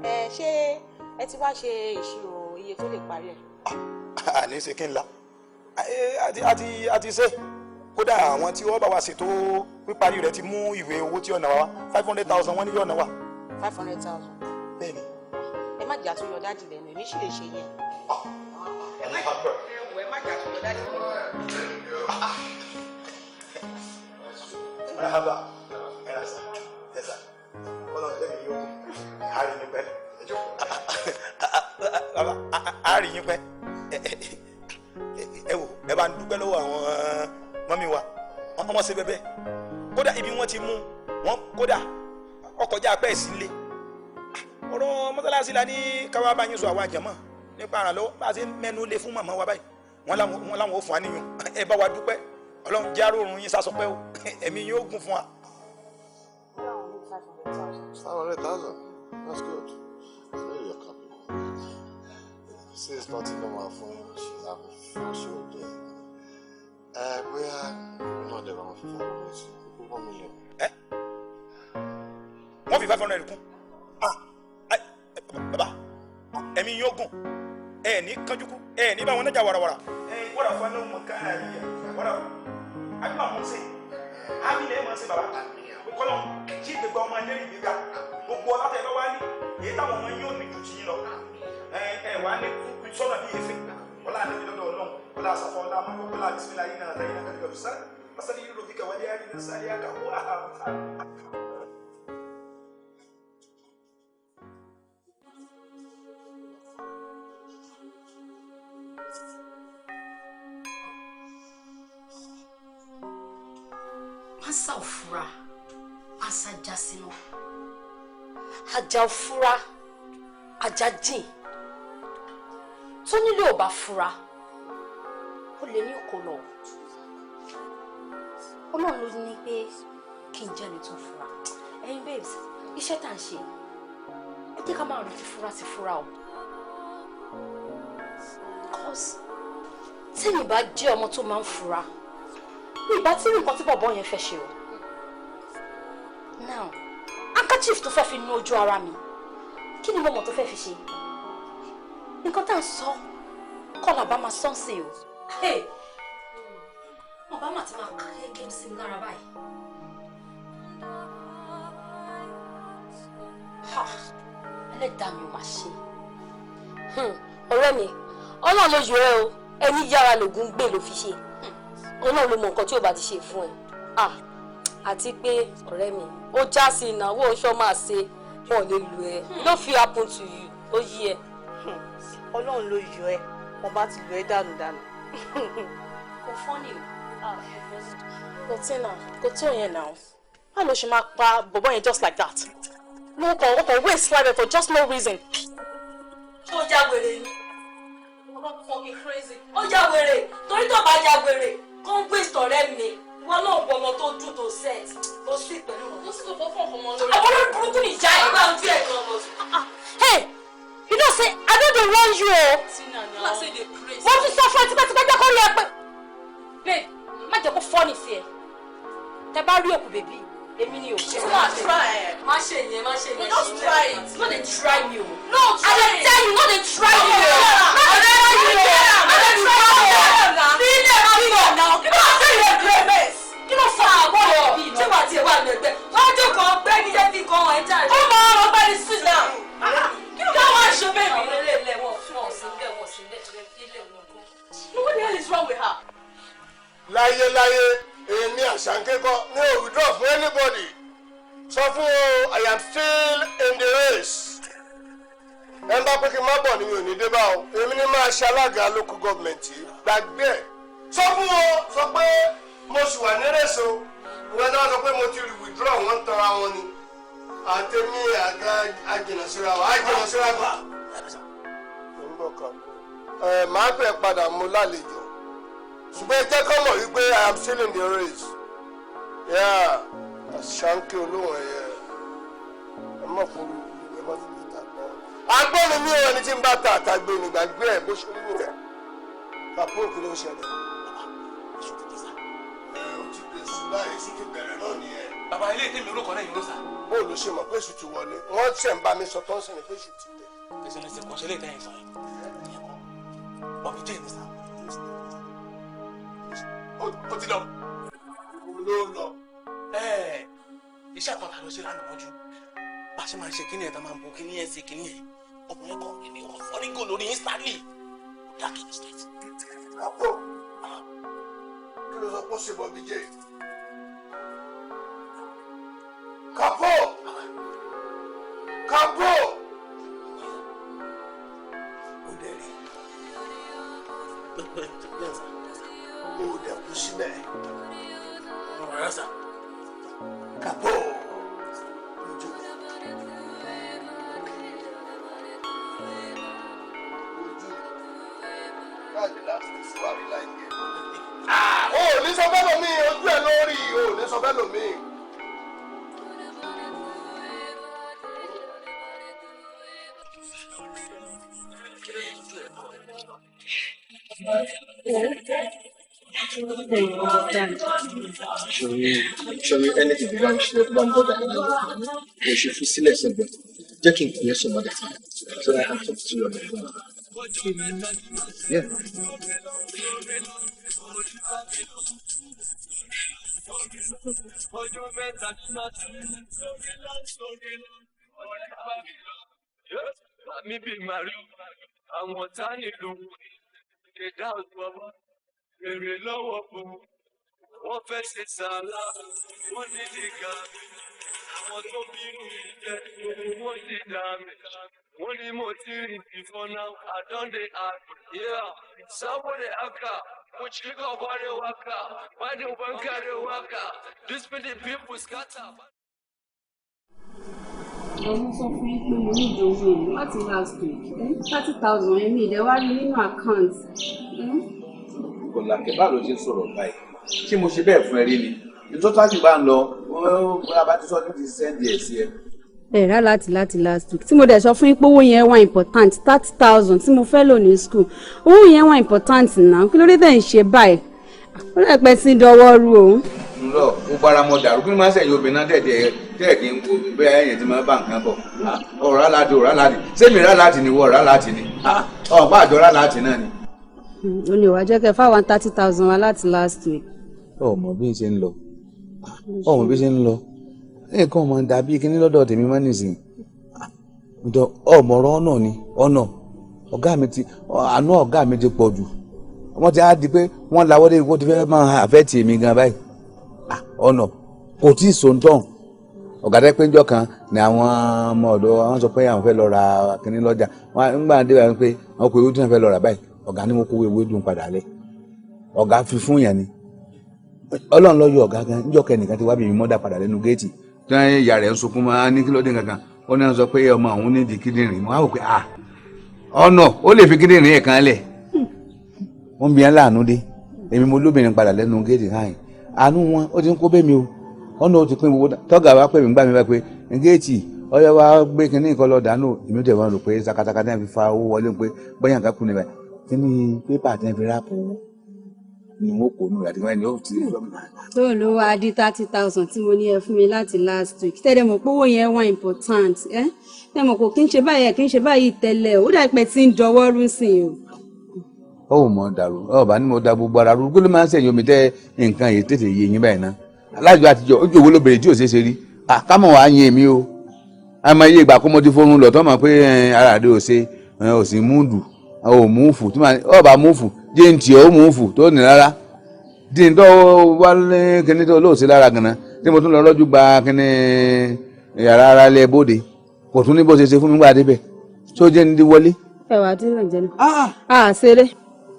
S11: Ẹ ṣé ẹ ti wá ṣe ìṣirò iye tó lè parí ẹ?
S5: Àní ṣe kí n la àti ṣe kódà àwọn tí wọ́n bá wa ṣètò píparí rẹ̀ ti mú ìwé owó tí ọ̀nà wa wá, 500,000 wọ́n ní yọ̀nà wa.
S11: 500,000.
S5: Bẹ́ẹ̀ni.
S11: Ẹ má jà tó yọ dájì lẹ́nu, èmi sì lè ṣe yẹn. Ẹ má jà tó yọ dájì lẹ́nu.
S5: Marhaba. Ẹ̀sà ọlọ́run tẹ́lẹ̀ yóò kú àárín yín pẹ́, àárín yín pẹ́. Ẹ wò, ẹ bá ń dúpẹ́ lọ́wọ́ àwọn mọ́mí wa, wọ́n ṣe bẹ́bẹ́ kódà ibi wọ́n ti mú wọn, kódà ọkọjá apẹ́ ìsínlẹ̀ ọ̀rọ̀ mọ́sálásí la ní káwá bá yín sọ àwọn àjàmọ́ nípa àrànlọ́wọ́ bá a ṣe mẹ́nu lé fún màmá wa báyìí, wọ́n láwọn ò fún wa níyùn. Ẹ bá wa dúpẹ́, ọlọ́run járó òrùn yín sásọpẹ́ o, ẹ̀mí yín ó gùn fún wa.
S4: 500,000. That's good. I know you're capable. Since nothing normal phone, she's having first your day. Bóyá èmi náà dẹ̀ bá wọn fi 500 sí 1 million.
S5: Ẹ wọ́n fi 500 kún. Bàbá, ẹ̀mí yóò gùn, ẹ ní kánjú kú, ẹ ní bá wọn nájà wàràwàrà. Ẹ wọ́n rà fún ẹ mọ̀ ká ẹ wọ́n rà àbí màá mú un sí àmì lẹ́yìn mọ̀ sí bàbá kọ́lọ́ kí gbogbo ọmọ ilé ìgbéga gbogbo ọlátẹ̀ bá wá ní èyí táwọn ọmọ yóò ní ju ti yín lọ. Ẹ wà ní sọ́nà bíi èéfín ọlá àlejò lọ́dọ̀ ọlọ́run ọlá àsàfọ̀ ọlá amọ́gbọ́ ọlá bisimilá yìí náà àtàyè náà kàlíkà tó sáré pásálì yìí lóbi kàwálé ayé ní sáré àkàwọ́ àhàmùtà.
S2: Pásá òfura, pásá já sínú. Ajá òfura, ajá jìn. Tó nílé ò bá fura, ó lè ní òkò lọ. Ọlọ́run ló ní pé kí n jẹ́ni tó fura. Ẹ̀yin babes, iṣẹ́ tá à ń ṣe, ẹ jẹ́ ká máa rìn ti fura ti fura o. Cause tẹ́mi bá jẹ́ ọmọ tó máa ń fura, mi ìbá tí nǹkan tí bọ̀bọ̀ yẹn fẹ́ ṣe o. Now, handkerchief tó fẹ́ fi nu ojú ara mi, kí ni mo mọ̀ tó fẹ́ fi ṣe? Nǹkan tá à ń sọ kọ́ làbá máa sọ́n sí o. Ọba mà ti máa ká gẹ́gẹ́ sí mi lára báyìí. Ẹlẹ́dàá mi ò máa ṣe.
S14: Ọ̀rẹ́ mi, Ọlọ́run ló yọ ẹ́ o, ẹni yára lògùn gbè ló fi ṣe. Ọlọ́run ló mọ nǹkan tí ò bá ti ṣe fún ẹ. Àti pé ọ̀rẹ́ mi, ó já sí ìnáwó oṣù máa ṣe, wọn ò lè lù ẹ́. It no fit happen to you, ó yí ẹ.
S11: Ọlọ́run ló yọ ẹ́, wọ́n bá ti lù ẹ́ dànù dànù.
S2: Kò fọ́nì o.
S9: Kò tí náà, kò tó yẹn náà. Báwo ló ṣe máa pa bọ̀bọ̀ yẹn just like that? Mo kàn waste life for just no reason.
S14: Ó já wèrè ni.
S9: Fucking crazy.
S14: Ó já wèrè, torí tó bá já wèrè, kó ń waste ọ̀rẹ́ mi. Wọn náà wọ ọmọ tó dùn tó set tó sì pẹ̀lú.
S9: Mo sì kò fọ́ fún ọmọ lórí.
S14: Àwọn olórí burúkú ni ìyá ẹ̀ gbà ojú ẹ̀ gan bọ̀.
S2: Hey, you know say I no dey warn you o.
S9: Tina say dey crazy.
S2: Mo ti sọ fún ẹ tipẹ́tipẹ́ jẹ́ kó rí ẹ pé. Babe, má jẹ́ kó fọ́ọ̀nì sí ẹ. Tẹ bá rí òkú bèbí, èmi ni o.
S9: Tina, try it.
S14: Má ṣe yẹn, má ṣe yẹn.
S9: Just try it.
S2: No dey try me o.
S9: No, try
S2: I dey
S9: it.
S2: tell you, no dey try me o. No dey try me o. No dey try me o. Nílẹ̀ má bọ̀ náà. Kí ló ṣe ìwé greatness? Kí ló fà á bọ̀ ọ̀?
S14: Ṣé wàá tiẹ̀ wà lẹ́gbẹ́? Wọ́n jókòó ọgbẹ́ni jẹ́ kí nǹkan ẹ̀ jáde.
S2: Ó máa ọgbẹ́ni sit down.
S14: Kí ló wá ṣe bẹ́ẹ̀ mi? Ilé ilé wọn fún ọ̀sìn bẹ́ẹ̀ wọ̀
S15: Láyéláyé, èmi Àṣàǹkẹ́ kọ́ mi ò withdraw fún anybody. Sọ fún o, I am still in the race. Ẹ ń bá pé kí n má bọ̀ ni mi ò ní dé bá o. Èmi ní máa ṣe alága local government yìí, gbàgbé ẹ̀. Sọ fún o, sọ pé mo sì wà ní race o. Ìwé tí wọ́n sọ pé mo ti withdraw, wọ́n ń tanra wọn ni. Àtẹ̀mí àga àjìnà síra wa, àjìnà síra wa. Ń bọ̀ kàn ẹ, máa pẹ́ padà mú lálejò, ṣùgbọ́n ẹ jẹ́ kọ́ mọ̀ wípé I am still in the race. Yeah, Àṣàǹkẹ́ olóhùn ẹ̀yẹ, ẹ má fún mi, ẹ má fi mi ta gbọ́. Agbọ́n mi ò, ẹni tí ń bá ta àtàgbé nígbàgbé ẹ̀ bó ṣe rí nìyẹn. Bàbá òkú ló ń ṣẹlẹ̀. Ẹ ó ti dé sùn báyìí, èṣù ti bẹ̀rẹ̀ náà nìyẹn.
S8: Bàbá, ilé ìtẹ́mi orúkọ náà yìí ló sà.
S15: Bóòlù ṣe mọ̀ pé èṣù ti wọlé? Wọ́n ṣẹ̀ ń bá mi sọ tó ń sìn ní pé èṣù ti dé.
S8: Ẹsẹ̀ ní sẹ́kọ̀ọ́ ṣẹlẹ̀ ìtẹ́yìn sọ yẹn. Bọ̀bí jẹ́ ní sà. Ó ti lọ.
S15: Ló lọ.
S8: Ẹ iṣẹ́ kan ta ló ṣe lánàá mọ́jú. Bá a ṣe máa ń ṣe kíní ẹ̀, tá máa ń bu kíní ẹ̀ sí kíní ẹ̀. Ọkùnrin kan ní ọkọ̀ fọ́nígò lórí instantly. Ó dá kíní straight.
S15: Àpò kí ló sọ pé ó ṣe Bọ̀bí jẹ́? Kàpó! Kàpó! Ó dẹ̀ rí. Ó dẹ̀ kú síbẹ̀.
S8: Rárá sà.
S15: Kàpó! Ojú ojú láti láti fi wá rí láì yẹ. O ò ní sọ fẹ́ lómi, ojú ẹ̀ lórí, o ò ní sọ fẹ́ lómi.
S7: Ṣòrí anything tó bá ń ṣe, tó bá ń bọ́dà ẹ̀ lọ́wọ́, kò ṣe fi sílẹ̀ sẹ́gbẹ̀ẹ́. Jẹ́ kí n pè é some other time so that I can talk to you on the phone. Yeah.
S16: Mi bí Mario, àwọn tá nílùú ìdá òtún èrè lọ́wọ́ fún wọ́n fẹ́ ṣe sàlá, wọ́n ní dìgà, àwọn tó bínú jẹ́ wọ́n ti dà mí. Wọ́n ní mo ti rìn before now, I don dey happy. Yeah, saboda haka mu ci gaba da waka, bani banka da waka, this be the people scatter.
S17: Mo sọ fún yín pé mo ní ìdòwò yìí láti last week, 30,000 ẹ̀mí ìdẹ̀ wá rí nínú account.
S3: Kòlàkẹ́, báwo ló ṣe ń sọ̀rọ̀ báyìí? Ṣé mo ṣe bẹ́ẹ̀ fún ẹ rí ni? Ìtọ́jú bá ń lọ, bóyá bá ti sọ ní ti send ẹ̀ sí ẹ.
S17: Ẹ rà láti last week tí mo dẹ̀ sọ fún yín pé owó yẹn wà important, 30,000 tí mo fẹ́ lò ní school, owó yẹn wà important náà. Kí ló dé tẹ̀ ń ṣe báyìí? Ó lè pẹ́ sí dọwọ́ rú o.
S3: Ńlọ gbogbo ara mọ dàrú. Kí ló máa ń sẹ̀yìn obìnrin náà tẹ̀tẹ̀ tẹ̀ kí n wo bẹ́ẹ̀ ẹ̀yìn tí máa bá nǹkan bọ̀? Ọ̀rá láti, ọ̀rá láti sẹ́mi rà láti ni, wọ́n rà láti ni, ọ̀pá àjọ rà láti náà ni.
S17: Ó ní ìwà jẹ́ kẹ́ fáwọn 30,000 wa láti last week.
S3: Ọmọ bí n ṣe ń lọ, ọmọ bí ṣe ń lọ, nǹkan ọmọ dàbí kíní lọ́dọ̀ tèmi mọ́ nísìnyí. Ọmọ ọ̀rọ̀ ọ̀nà ni ọ̀nà ọ̀gá mi ti àánú ọ̀gá mi ti pọ̀ jù. Wọ́n ti á di pé wọ́n lawọ́ dé, wọ́n ti fẹ́ máa àfẹ́ tì mí gan báyìí. Ọ̀nà kò tí ì sòǹtàn ọ̀gá tẹ́ pé ńjọ́ kan ni àwọn ọmọ ọ̀dọ́ wọn sọ pé àwọn fẹ́ lọ ra kíní lọ́jà. Wọn nígbà dé wà pé àwọn kò ewédú náà fẹ́ lọ rà báyìí. Ọ̀gá ni wọ́n kó ewédú padà lẹ̀, ọ̀gá fi fún yẹn ni. Ọlọ́run ló yọ ọ̀gá gan. Ńjọ́ kẹ́nìkan ti wá bí mi mọ́dà padà lẹ́nu géètì tí wọ́n ìyá rẹ̀ ń sunkún máa ní kí ló dé kankan. Ó ní wọ́n sọ pé ọmọ òun ní di kíndìnrín. Wọ́n á wò pé à ọ̀nà ó lè fi kíndìnrín ẹ̀ kan lẹ̀. Wọ́n bí ẹ́ láàánú dé. Èmi mo lóbìnrin padà lẹ́nu géètì hàn. Àánú wọn ó ti ń kó bẹ́ẹ̀ mi o. Ọ̀nà ó ti pín gbogbo tọ́gà wa pè mí gbà mí bá pé géètì ọyọ wa gbé kínní nǹkan lọ dànù. Èmi tẹ̀ wọ́n rò pé sakasaka tí wọ́n fi fa owó wọlé pé bóyá nǹkan kù níbẹ̀, kínní pépà tí wọ́n fi ráàpù owó ni wọ́n kò nù àti wọ́n ní ó ti.
S17: Tó ló wá di 30,000 tí mo ní ẹ fún mi láti last week, tẹ́lẹ̀ mọ̀ pé owó yẹn wà important ẹ́ tẹ́lẹ̀ mọ̀ kò kí n ṣe báyìí, kí n ṣe báyìí tẹ́lẹ̀. Ó dà pé tí ń dọwọ́ rú sí i o.
S3: Ó mọ̀ dàrú ọba ni mo da gbogbo ara rú. Kí ló máa ń sẹ̀yìn omi tẹ́ nǹkan yìí tètè yé yín báyìí ná? Alájọ àtijọ́ ojú òwò lóbìnrin tí ò ṣeé ṣe rí kámọ̀ wàá yin èmi o. Àmọ́ iye ìgbà kó mo ti fọ́run lọ tọ́ mọ̀ pé ara rẹ̀ ò ṣe ò sì múùdù ò múùfù tí ọba múùfù jẹ́ ń tì ọ́ múùfù tó ní rárá. Dín tó wá ní kíní tó lóòsí lára gànà tí mo tún lọ rọ́jú gba kíní yàrá ara ilé bóde, kò tún ní bó ṣe ṣe fún mi gbà débẹ̀ tó jẹ́ ní wọlé.
S17: Ẹ wà á dín náà jẹ náà. A ṣeré.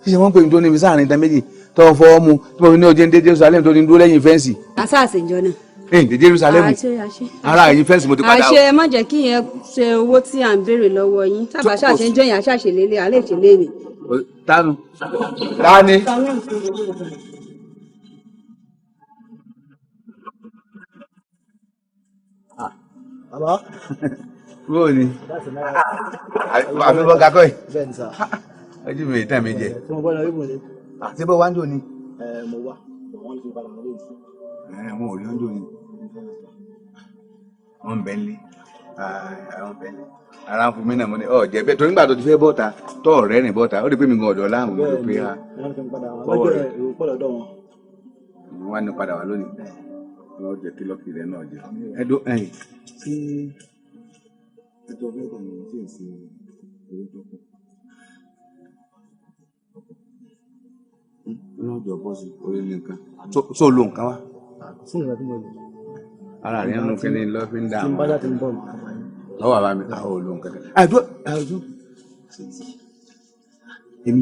S3: Ṣíṣe wọ́n pè mí tó níbi sáàrin ìta méjì tó fọwọ́ mu tí mo fi ní ojú ní dé Jerusalem tó ní dúró lẹ́yìn fẹ́ǹsì.
S17: Àṣàṣe ìjọ náà.
S3: Ẹ̀ dé Jerusalem.
S17: Àṣe àṣe.
S3: Ara ẹ̀yìn fẹ́ǹsì mo ti padà o.
S17: Àṣe, ẹ má jẹ́ kí yẹn ṣe owó tí à ń béèrè lọ́wọ́ yín. Sábà ṣàṣe ń jọyìn àṣàṣe lélẹ̀ àlẹ́ ìṣẹ̀lẹ̀ ni.
S3: Tánu tani.
S13: Bàbá.
S3: Bó o ní? Àfi bọ́ kakọ́ yìí.
S13: Bẹ́ẹ̀ni sà.
S3: Ojú mi ìtàn mi jẹ.
S13: Tí mo bọ́ lọ ibùn ni.
S3: Àti bó wá ń jò ní.
S13: Ẹ mo wá, wọ́n ní kí n padà wọlé yìí.
S3: Ẹ wọn ò rí oúnjẹ ní. Wọ́n ń bẹ́ nílé. Àwọn ń bẹ́ nílé. Ara ń fún mi náà mo ní ọ̀ jẹ́ bẹ́ẹ̀ torí nígbà tó ti fẹ́ bọ́ta tó ọ̀rẹ́ rìn bọ́ta ó rí pé mi gan ọ̀dọ́ láàmú mo rò pé a.
S13: Wọ́n ní kí n padà wá.
S3: Bọ́wọ́
S13: Lọ́jọ́
S3: rẹ̀.
S13: èrò pọ̀ lọ́dọ̀ wọn.
S3: Mo wá ní padà wá lónìí. Wọ́n jẹ́ kí lọ́kì rẹ̀ náà jẹ. Ẹ̀dọ́ ẹ̀yìn. Ṣé ẹjọ́ fẹ́ gbà yín sí èsì owó tó kù? Ọlọ́jọ́ bọ́ sí orí ní nǹkan. Tó lo nǹkan wá.
S13: Sí ìgbà tí mo lò.
S3: Ara rẹ̀ ń nu kíní lọ́ fi ń dà
S13: Tí n bá jáde ń bọ̀ màá bá yín.
S3: Lọ́wọ́ àbá mi, àwọn ò lo nǹkan kan. Àdó àdó. Èmi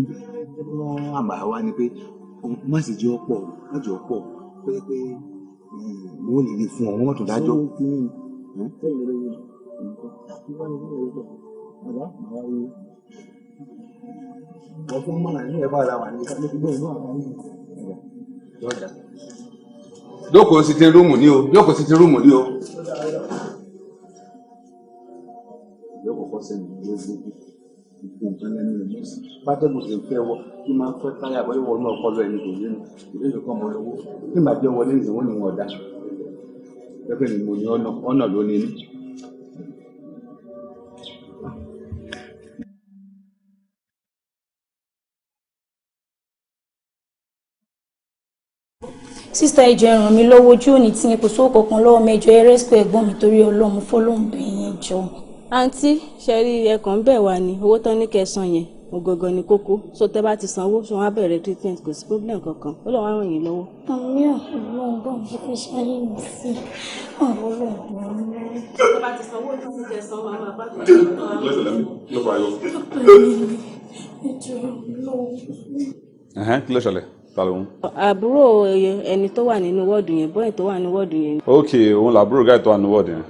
S3: wọ́n àmà wa ni pé má sì jẹ́ ọ̀pọ̀ má jẹ́ ọ̀pọ̀ pé pé wọ́n lè rí fún ọ wọ́n mọ̀tò dájọ́. Jókòó sí ti rúùmù ní o, jókòó sí ti rúùmù ní o. Yóò kọ́kọ́ sẹ́ni ló gbogbo nǹkan lẹ́nu rẹ̀ mọ́sí. Bátẹ́gùn sì ń fẹ́ wọ kí máa ń fẹ́ táyà bọ́ ìwọ náà kọ́ lọ ẹni kò yé mi. Ìbéèrè kan mọ̀ lówó. Nígbà tí ó wọlé ìsìn wọ́n ní wọn ọ̀dà. Pẹ́pẹ́ ni mo ní ọ̀nà ọ̀nà ló ní ní.
S18: Sísá, ìjọ, ẹ ràn mí lọ́wọ́, ojú òní tí yẹn kò sówó kankan lọ́wọ́ mẹ́jọ. Ẹ rẹ́síkò ẹ̀gbọ́n mi torí Ọlọ́run, fọlọ́run yẹn jọ.
S19: Àǹtí ṣe rí, ẹkàn bẹ́ẹ̀ wá ní owó tán ní kẹsàn yẹn ògọ̀gọ̀ ní kókó, so tẹ́ bá ti sanwó ṣé wọ́n á bẹ̀rẹ̀ treatment, kò sí problem kankan, ó lọ́wọ́ á ràn yín lọ́wọ́.
S18: Àmì Ọlọ́run, bá mo fẹ́ ṣayé mi sí àwọn Ọlọ́run.
S19: Tẹ́ bá ti sanwó tán ní kẹsàn wọn á máa bá
S18: Ẹjọ́ Ọlọ́run.
S20: Ẹ̀hẹ́n, kí ló ṣẹlẹ̀? Ta ló ń?
S19: Àbúrò ẹni tó wà nínú wọ́ọ̀dù yẹn, bọ́ẹ̀ tó wà nínú wọ́ọ̀dù yẹn.
S20: Ok, òun làbúrò guy tó wà ní wọ́ọ̀dù yẹn.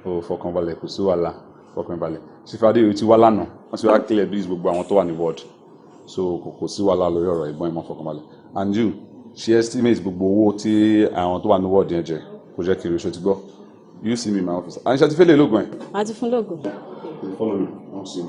S20: O fọkànbalẹ̀, kò sí wàhálà, fọkànbalẹ̀. Chief Adéoyè ti wá lánàá, wọ́n ti wá clear bills gbogbo àwọn tó wà ní ward. So kò sí wàhálà lórí ọ̀rọ̀ ìbọn ìmọ̀, fọkànbalẹ̀. And you, ṣe estimate gbogbo owó tí àwọn tó wà ní ward yẹn jẹ, kò jẹ́ kiri oṣù ti gbọ́. You see me in my office. And ṣe ti fẹ́ lè lóògùn ẹ̀?
S19: A ti fún lóògùn.
S20: Follow me, I want to see you.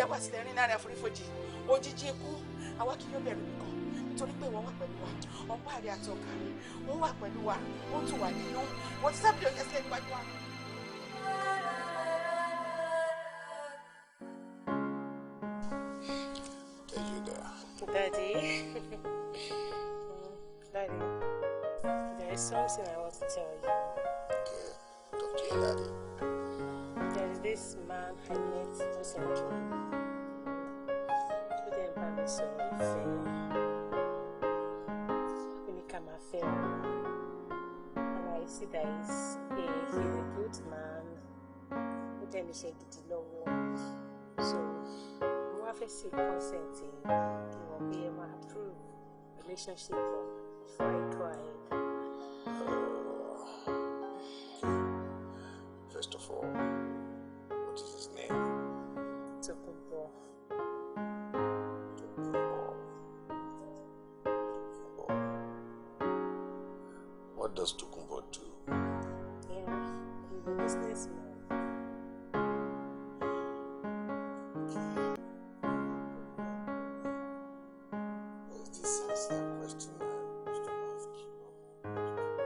S6: Bí àwa tilẹ̀ rìn láàrin àfonífojì òjijì ikú, àwa kì yóò bẹ̀rù nìkan, nítorí pé ìwọ wà pẹ̀lú wa. Ọ̀pá rẹ àti ọ̀kà rẹ wọ́n wà pẹ̀lú wa, wọ́n tù wá nínú. Wọ́n ti sábìlì oúnjẹ sílẹ̀ níwájú wa.
S14: Daddy, Daddy, there is something I want to tell you.
S4: Okay, talk to your daddy.
S14: There is this man I met recently. Ó dẹ̀ ń bá mi sọ̀rọ̀ ìfẹ́. Ó ní ká máa fẹ́ ọ. And I see that he's a good man. Ó dẹ̀ níṣẹ́ gidi lọ́wọ́. So, mo wá fẹ́ seek consent yìí kí wọ́n bí ẹ máa approve relationship wọn before I go ahead.
S4: First of all, what is his name?
S14: Tokunbo.
S4: Tokunbo. What does Tokunbo do?
S14: Yeah, he's a businessman.
S4: Is this sincere question I used to ask you?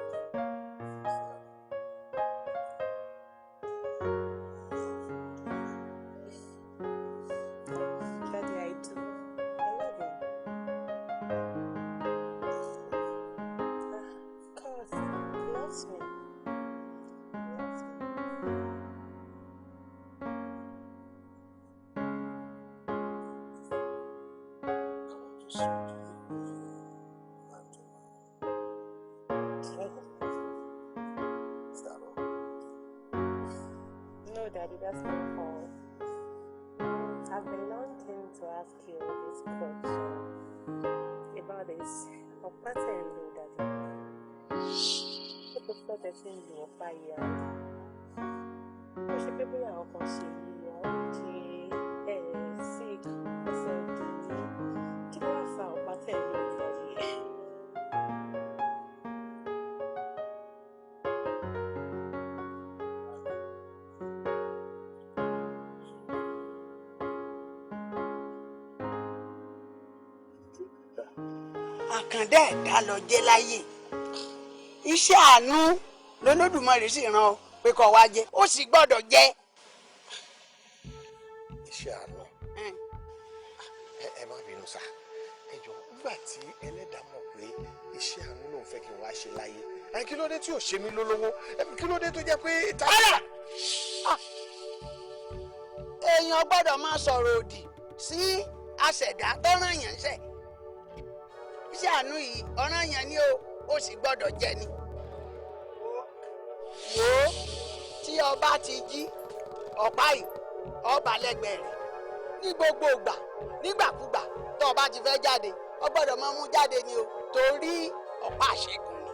S14: Daddy, I do. I love him. Of course, he loves me. He loves me.
S4: Is that all?
S14: No, Daddy, that's not all. I've been longing to ask you this question about this ọ̀pá tẹ̀ ń lò, Daddy. Ṣé kò fẹ́ tẹ̀ tí ń lo ọ̀pá yìí àná? Ó ṣe pé bóyá àwọn kan ṣe yìí, àwọn ṣe ẹ̀ sick, ẹsẹ̀ dùn ní. Kí ló wá fa ọ̀pá tẹ̀ ń lò yìí, Daddy?
S1: Àkàndá ẹ̀dá lọ jẹ́ láyé. Iṣẹ́ àánú lọ́lọ́dùmarè sì rán ọ pé kó wá jẹ́, ó sì gbọ́dọ̀ jẹ́.
S5: Iṣẹ́ àánú? Ẹ má bínú sá, ẹ jọ, nígbà tí ẹlẹ́dàá mọ̀ pé iṣẹ́ àánú lòun fẹ́ kí n wá ṣe láyé, ẹ kí ló dé tí ò ṣe mí lólówó? Ẹ kí ló dé tó jẹ́ pé.
S1: Èèyàn gbọ́dọ̀ máa sọ̀rọ̀ òdì sí aṣẹ̀dá tó ràn yàn ṣẹ̀. Iṣẹ́ àánú yìí ọ̀ràn yàn ni o, ó sì gbọ́dọ̀ jẹ ni. Wò ó, tí ọba ti jí ọ̀pá yìí, ọba lẹ́gbẹ̀ẹ́ rẹ̀ ní gbogbo ìgbà, nígbàkúgbà tó ọba ti fẹ́ jáde, ó gbọ́dọ̀ máa mú jáde ni o, torí ọ̀pá àṣẹgun ni.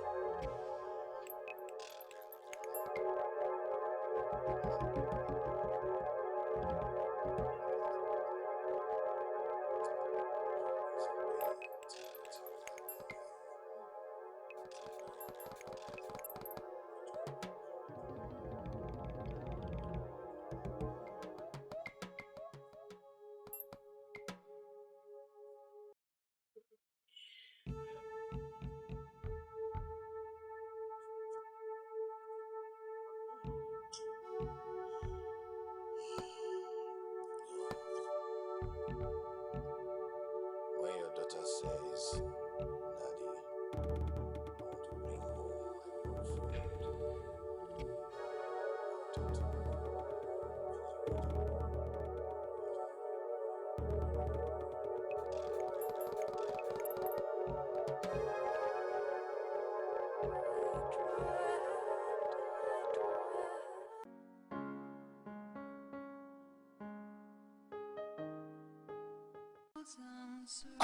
S4: When your daughter says, "Daddy, I want to bring home my boyfriend," talk to me.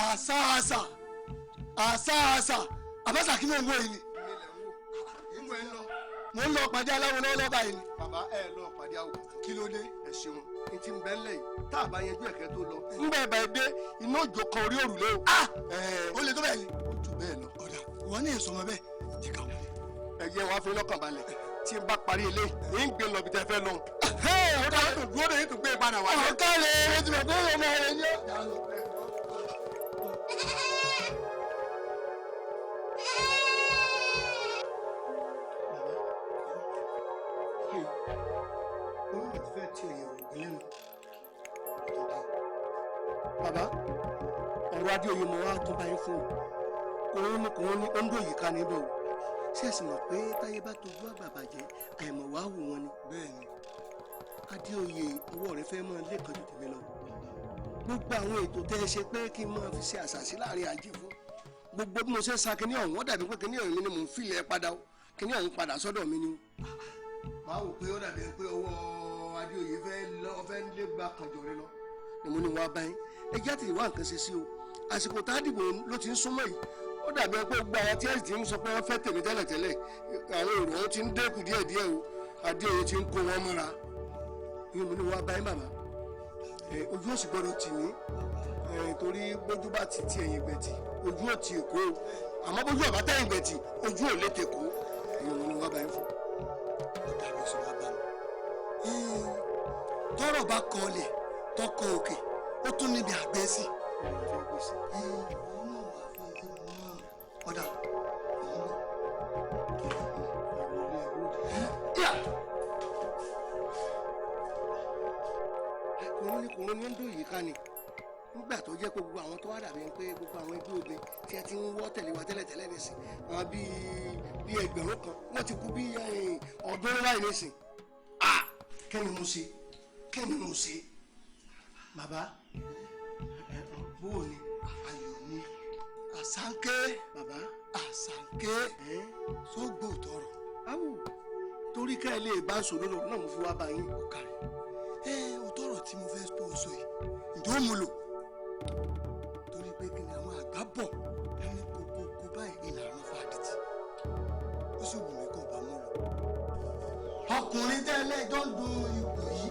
S7: Àṣà àṣà àṣà àṣà àbáṣà, kí ló ń wọ yìí ni? Mo ń lọ pàdé aláwo lọ́wọ́lọ́wọ́ báyìí ni.
S15: Bàbá, ẹ lọ pàdé awo.
S7: Kí ló dé?
S15: Ẹ ṣeun, n ti bẹ́ lẹ̀ yìí, tá a bá yanjú ẹ̀kẹ́ tó lọ.
S7: Ńgbà ẹ̀ bá ẹ dé, iná òjò kan orí òrùlé o. Ó lè tó bẹ́ẹ̀ ni.
S15: Ó jù bẹ́ẹ̀ lọ.
S7: Ọ̀dà, ìwọ ní èso ọmọ bẹ́ẹ̀, jẹ́ ká wọlé.
S15: Ẹ jẹ́ wàá fi lọ́kàn balẹ̀, tí n bá parí eléyìí ń gbé lọ bí tẹ́ fẹ́ lọ. Ó dáa tó dúró de yín tó gbé e padà wá. Ọ̀ká lè é ti mọ̀ pé ọmọ rẹ̀ ni ó.
S7: Bàbá, ọ̀rọ̀ Adéoyè mo wá tó bá yín fún o. Òun ni kò ní ó ń dòyìí ká níbẹ̀ o. Ṣé ẹ sì mọ̀ pé táyé bá tojú àgbà bàjẹ́ àìmọ̀ wá wò wọn ni? Bẹ́ẹ̀ni, Adéoyè ọwọ́ rẹ fẹ́ máa lé kan ju tèmi lọ. Gbogbo àwọn ètò tẹ́ ẹ ṣe pé kí n máa fi ṣe àṣàṣì láàrin ajé fún. Gbogbo bí mo ṣe ń sa kinní ọ̀hún, ó dàbí pé kinní ọ̀hún mi ni mò ń filẹ̀ padà o. Kinní ọ̀hún padà sọ́dọ̀ mi ni o. Máa wò pé ó dàbí pé ọwọ́ Adéoyè fẹ́ lọ fẹ́ lé gba kànjọ rẹ lọ. Ni mo ní wàá bá yín. Ẹ jẹ́ àtìwá nǹkan ṣe sí o. Àsìkò tá a dìbò ló ti ń súnmọ́ yìí. Ó dàbí pé gbogbo àwọn tí ẹ ti ń sọ pé wọ́n fẹ́ tèmi tẹ́lẹ̀tẹ́lẹ̀, àwọn èrò wọn ti ń dẹ́kun díẹ̀díẹ̀ o. Adéoyè ti ń kó wọn mọ́ra. Ni mo ní wàá bá yín bàbá. Ojú ò sì gbọdọ̀ tì mí torí bójú bá ti ti ẹ̀yìn gbẹ̀tì ojú ò ti èkó o. Àmọ́ bójú ọ̀bá tẹ̀yìn gbẹ̀tì ojú ò lè tèkó. Ni mo ní wàá bá yín fún.
S21: Ọ̀dà ló sọ wá bá mi. Tọ́rọ̀ bá kọlẹ̀ tọkọ òkè ó tún níbi àgbẹ̀ sí. Ọ̀dà
S7: kòrò ní ń dùn yìí ká ni nígbà tó jẹ́ pé gbogbo àwọn tó wá dàbí pé gbogbo àwọn ẹgbẹ́ obìnrin tí a ti ń wọ́ tẹ̀lé wa tẹ́lẹ̀tẹ́lẹ̀ nísìn àwọn bíi 1,000 wọ́n ti kú bíi 300 báyìí nísìn. Kí ni mo ṣe? Kí ni mo ṣe? Bàbá, bóò ni
S21: ayọ̀ ni Àṣànkẹ́.
S7: Bàbá,
S21: Àṣànkẹ́ sógbó tọrọ.
S7: Awo torí ká ẹ lè bá sòrò lọ náà mo fi wá bá yín.
S21: Ọ̀kàrẹ̀ ẹ ò tọrọ tí mo fẹ́ tó sọ yìí ǹjẹ́ ó mú lò torí pé kí ni àwọn àgbà bọ̀ ẹni kókókó báyìí ìlànà fàdìtì ó sì wù mí kó bá mú lò. Ọkùnrin tẹ́lẹ̀ jọ ń dun ipò yìí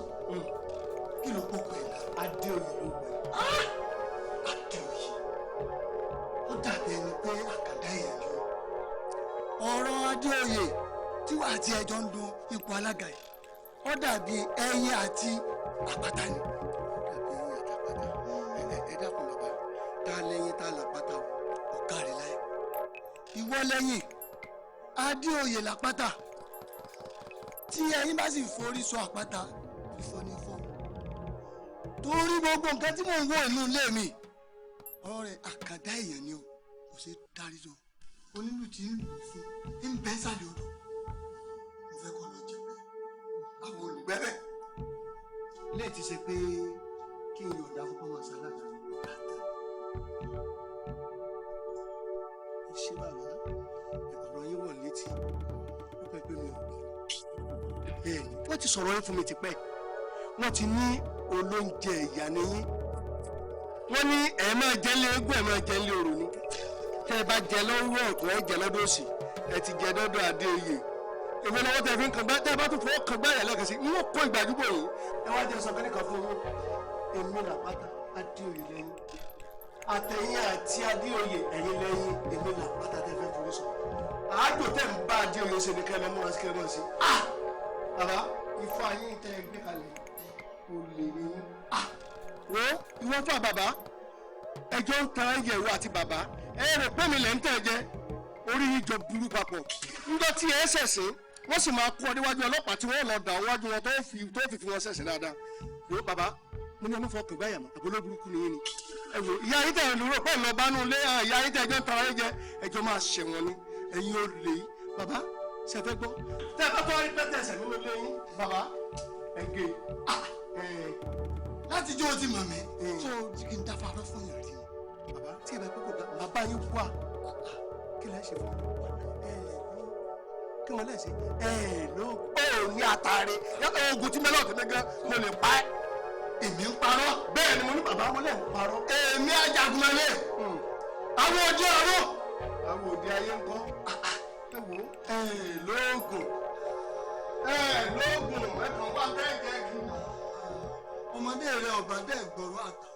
S21: kí ló kókó ẹ̀ náà.
S7: Adéoyè ló gbẹ.
S21: Adéoyè ó dàbí ẹni pé àkàndá èèyàn ni ó. Ọ̀rọ̀ Adéoyè tí wàá àti ẹjọ́ ń dun ipò alága yìí ó dàbí ẹyin àti àpáta ni.
S7: Dàbí ẹyin àti àpáta. Ẹ dákun bàbá, ta lẹ́yìn ta làpáta o.
S21: Ọ̀kàrẹ̀ láyé ìwọ lẹ́yìn Adéoyè làpáta tí ẹyin bá sì forí sọ àpáta fífọ́ ní fọ́. Torí gbogbo nǹkan tí mò ń wò nínú ilé mi ọ̀rọ̀ rẹ̀ àkàndá èèyàn ni o kò ṣeé dárí sọ. Onílù tí ń lù fún ń bẹ́ sàlẹ̀ odò mo fẹ́ kọ́ lọ jẹ pé àwọn olùgbẹ́bẹ̀.
S7: Lẹ́ẹ̀ ti ṣe pé kí n yọ̀ǹda fún kọ́mọ sálága. Ẹ ṣé bàbá, ọ̀rọ̀ yín wọ̀ létí ó pẹ́ pé mi ò gbọ́. Bẹ́ẹ̀ni, wọ́n ti sọ̀rọ̀ yín fún mi tipẹ́. Wọ́n ti ní olóúnjẹ ìyá ni yín. Wọ́n ní ẹ máa jẹ lé eégún ẹ máa jẹ lé orò ni. Tẹ́ ẹ bá jẹ lọ́wọ́ ọ̀tún ẹ jẹ lọ́dọ̀ òsì ẹ ti jẹ dọ́dọ̀ Adéoyè. Èwo lọ́wọ́ tẹ́ fi ń kan gbá tẹ́ ẹ bá tún fọwọ́ kan gbá yà lẹ́ẹ̀kan sí i n ó kó ìgbàdúgbò yìí. Ẹ wá jẹ sọ kí nìkan fún yín. Èmi làpáta Adéoyè lẹ́yìn. Àtẹ̀yìn àti Adéoyè ẹ̀yìn lẹ́yìn èmi làpáta tẹ́ fẹ́ forí sọ. Àájò tẹ́ ń bá Adéoyè ṣe ni kẹ́ ẹ lọ múra sí kẹ́ ẹ mọ̀ sí. Bàbá, ifá yín tẹ́ ẹ gbé kalẹ̀ kò lè ní yín. Wo ìwọ fún bàbá ẹjọ́ ń tan ẹyẹ ìwọ àti bàbá ẹ rò pé mi lẹ̀ ń tẹ̀ jẹ orí yín jọ burú papọ̀. Níjọ́ tí ẹ ṣẹ̀sìn wọ́n sì máa kó ọ níwájú ọlọ́pàá tí wọ́n lọ dà wájú wọn tó fi wọn ṣẹ̀sìn dáadáa. Wo bàbá, mo ní ọmọ fọkàn gbáyà mọ́ àbóló burúkú ni yín ni. Ẹ wò ìyá yín tẹ̀ lóró pẹ́ lọ bá nú ilé ìyá yín tẹ̀ ẹjọ́ ń tan ẹyẹ jẹ ẹjọ́ máa ṣẹ̀wọ̀n ni ẹ̀yin ò lè yí. Bàbá, ṣe fẹ́ gbọ́ tẹ́ ẹ bá tọ́ rí pẹ́tẹ́sẹ̀ nínú ilé yín bàbá ẹ gé e.
S21: Láti jó o ti mọ̀ mí tó kí n dáfa arọ́ fún yàrá rí
S7: ni. Bàbá tí ẹ bá pẹ́ kó dá bàbá yín wà kí lẹ́ ṣe fún mi kí wọ́n lẹ́ ṣe ẹ ló ó ní àtàrí oògùn tí mẹ́lọ̀ tẹ́lẹ̀ gan mo lè pa ẹ́.
S21: Èmi ń parọ́.
S7: Bẹ́ẹ̀ ni mo ní bàbá mo lẹ́ ń parọ́.
S15: Èmi Ajagunmalè àwọn òde ọ̀run.
S7: Àwọn òde ayé ń kọ́ ẹ wò ẹ lóògùn ẹ lóògùn ẹ kàn wá tẹ́ẹ̀jẹ́ kí.
S21: Ọmọdé rẹ ọba dẹ gbọ́rọ̀ àgbà.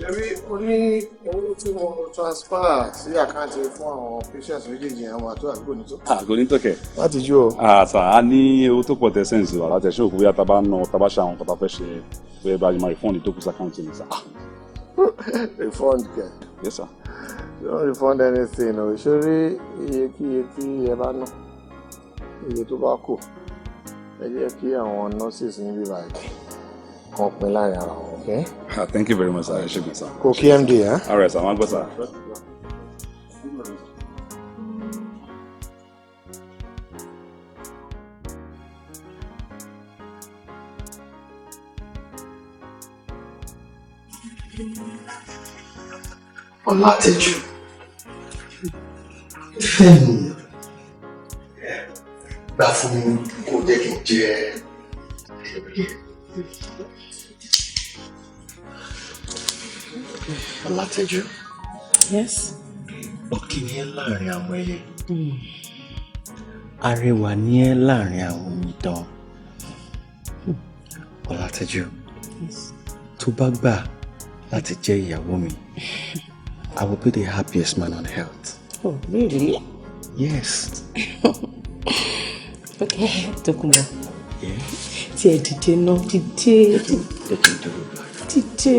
S4: Ṣebí o ní owó tí mo transfer sí account fún àwọn patients méjèèjì yẹn wà tó àdúgbò ní tó.
S20: Kò ní tó kẹ̀.
S4: Láti jú o.
S20: Àtà a ní owó tó pọ̀ tẹ̀ sẹ́ǹsì wa láti ẹ̀ṣẹ́ òkú bóyá tá a bá ná tá a bá ṣe àwọn nǹkan tá a fẹ́ ṣe, bóyá bá a máa refund tó kù sí account mi, sir.
S4: Refund kẹ?
S20: Yes, sir.
S4: Don't refund anything o. Ṣorí iyekíye tí ẹ bá ná, iye tó bá kù, ẹ jẹ́ kí àwọn nurses níbí báyìí kan pín láàrin ara wọn, okay?
S20: Ah, thank you very much, sir. Ẹ ṣé gan, sir.
S4: Kò kí MD, ẹ.
S20: All right, sir. Wọ́n á gbọ́, sir.
S7: Ọlátẹ́jú, ìfẹ́ mi, gbà fún mi kó jẹ́ kí n jẹ́ ẹbí. Ọlátẹ́jú.
S6: Yes.
S10: Ọ̀kín ni ẹ́ láàrin àwọn ẹyẹ. Arẹwà ni ẹ́ láàrin àwọn omidan. Ọlátẹ́jú.
S6: Yes.
S10: Tó bá gbà láti jẹ́ ìyàwó mi, I will be the happiest man on earth.
S6: Oh, really?
S10: Yes.
S6: Okay, Tókunbọ̀.
S10: Yeah.
S6: Tí ẹ dìde náà, dìde.
S10: Jẹ́ kí n dúró báyìí.
S6: Dìde.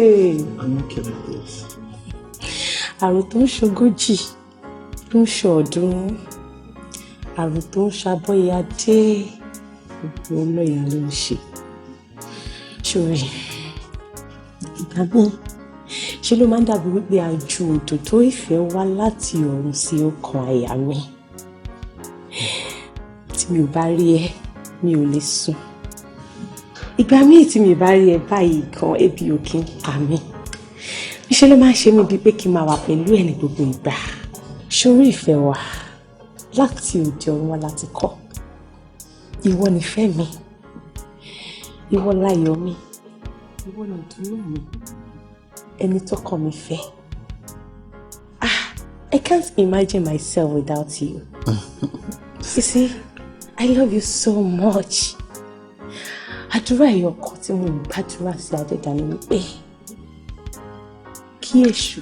S10: I'm okay like this.
S6: Àrùn tó ń ṣogójì ló ń ṣọ̀ọ́dúnrún. Àrùn tó ń ṣàbọ̀yadé gbogbo ọlọ́yà ló ń ṣe. Ṣòrí, ìgbà míì ṣe ló máa ń dàbí wípé a ju òdòdó ìfẹ́ wá láti ọ̀run sí ọkàn àyà mi. Tí mi ò bá rí ẹ, mi ò lè sùn. Ìgbà míì tí mi ò bá rí ẹ báyìí gan, ebi ò kí ń pa mí. Níṣẹ́ ló máa ń ṣe mí bíi pé kí n máa wà pẹ̀lú ẹ ní gbogbo ìgbà. Ṣorí ìfẹ́ wa láti òde ọ̀run wa láti kọ́. Ìwọ nìfẹ́ mi, ìwọ láyọ̀ mi, ìwọ nìdùnnú mi, ẹni tọ́kàn mi fẹ́. Ah, I can't imagine myself without you. You see, I love you so much. Àdúrà ẹ̀yọ̀ kan tí mo ń gbàdúrà sí Adẹ́dàá ni wípé kí èṣù,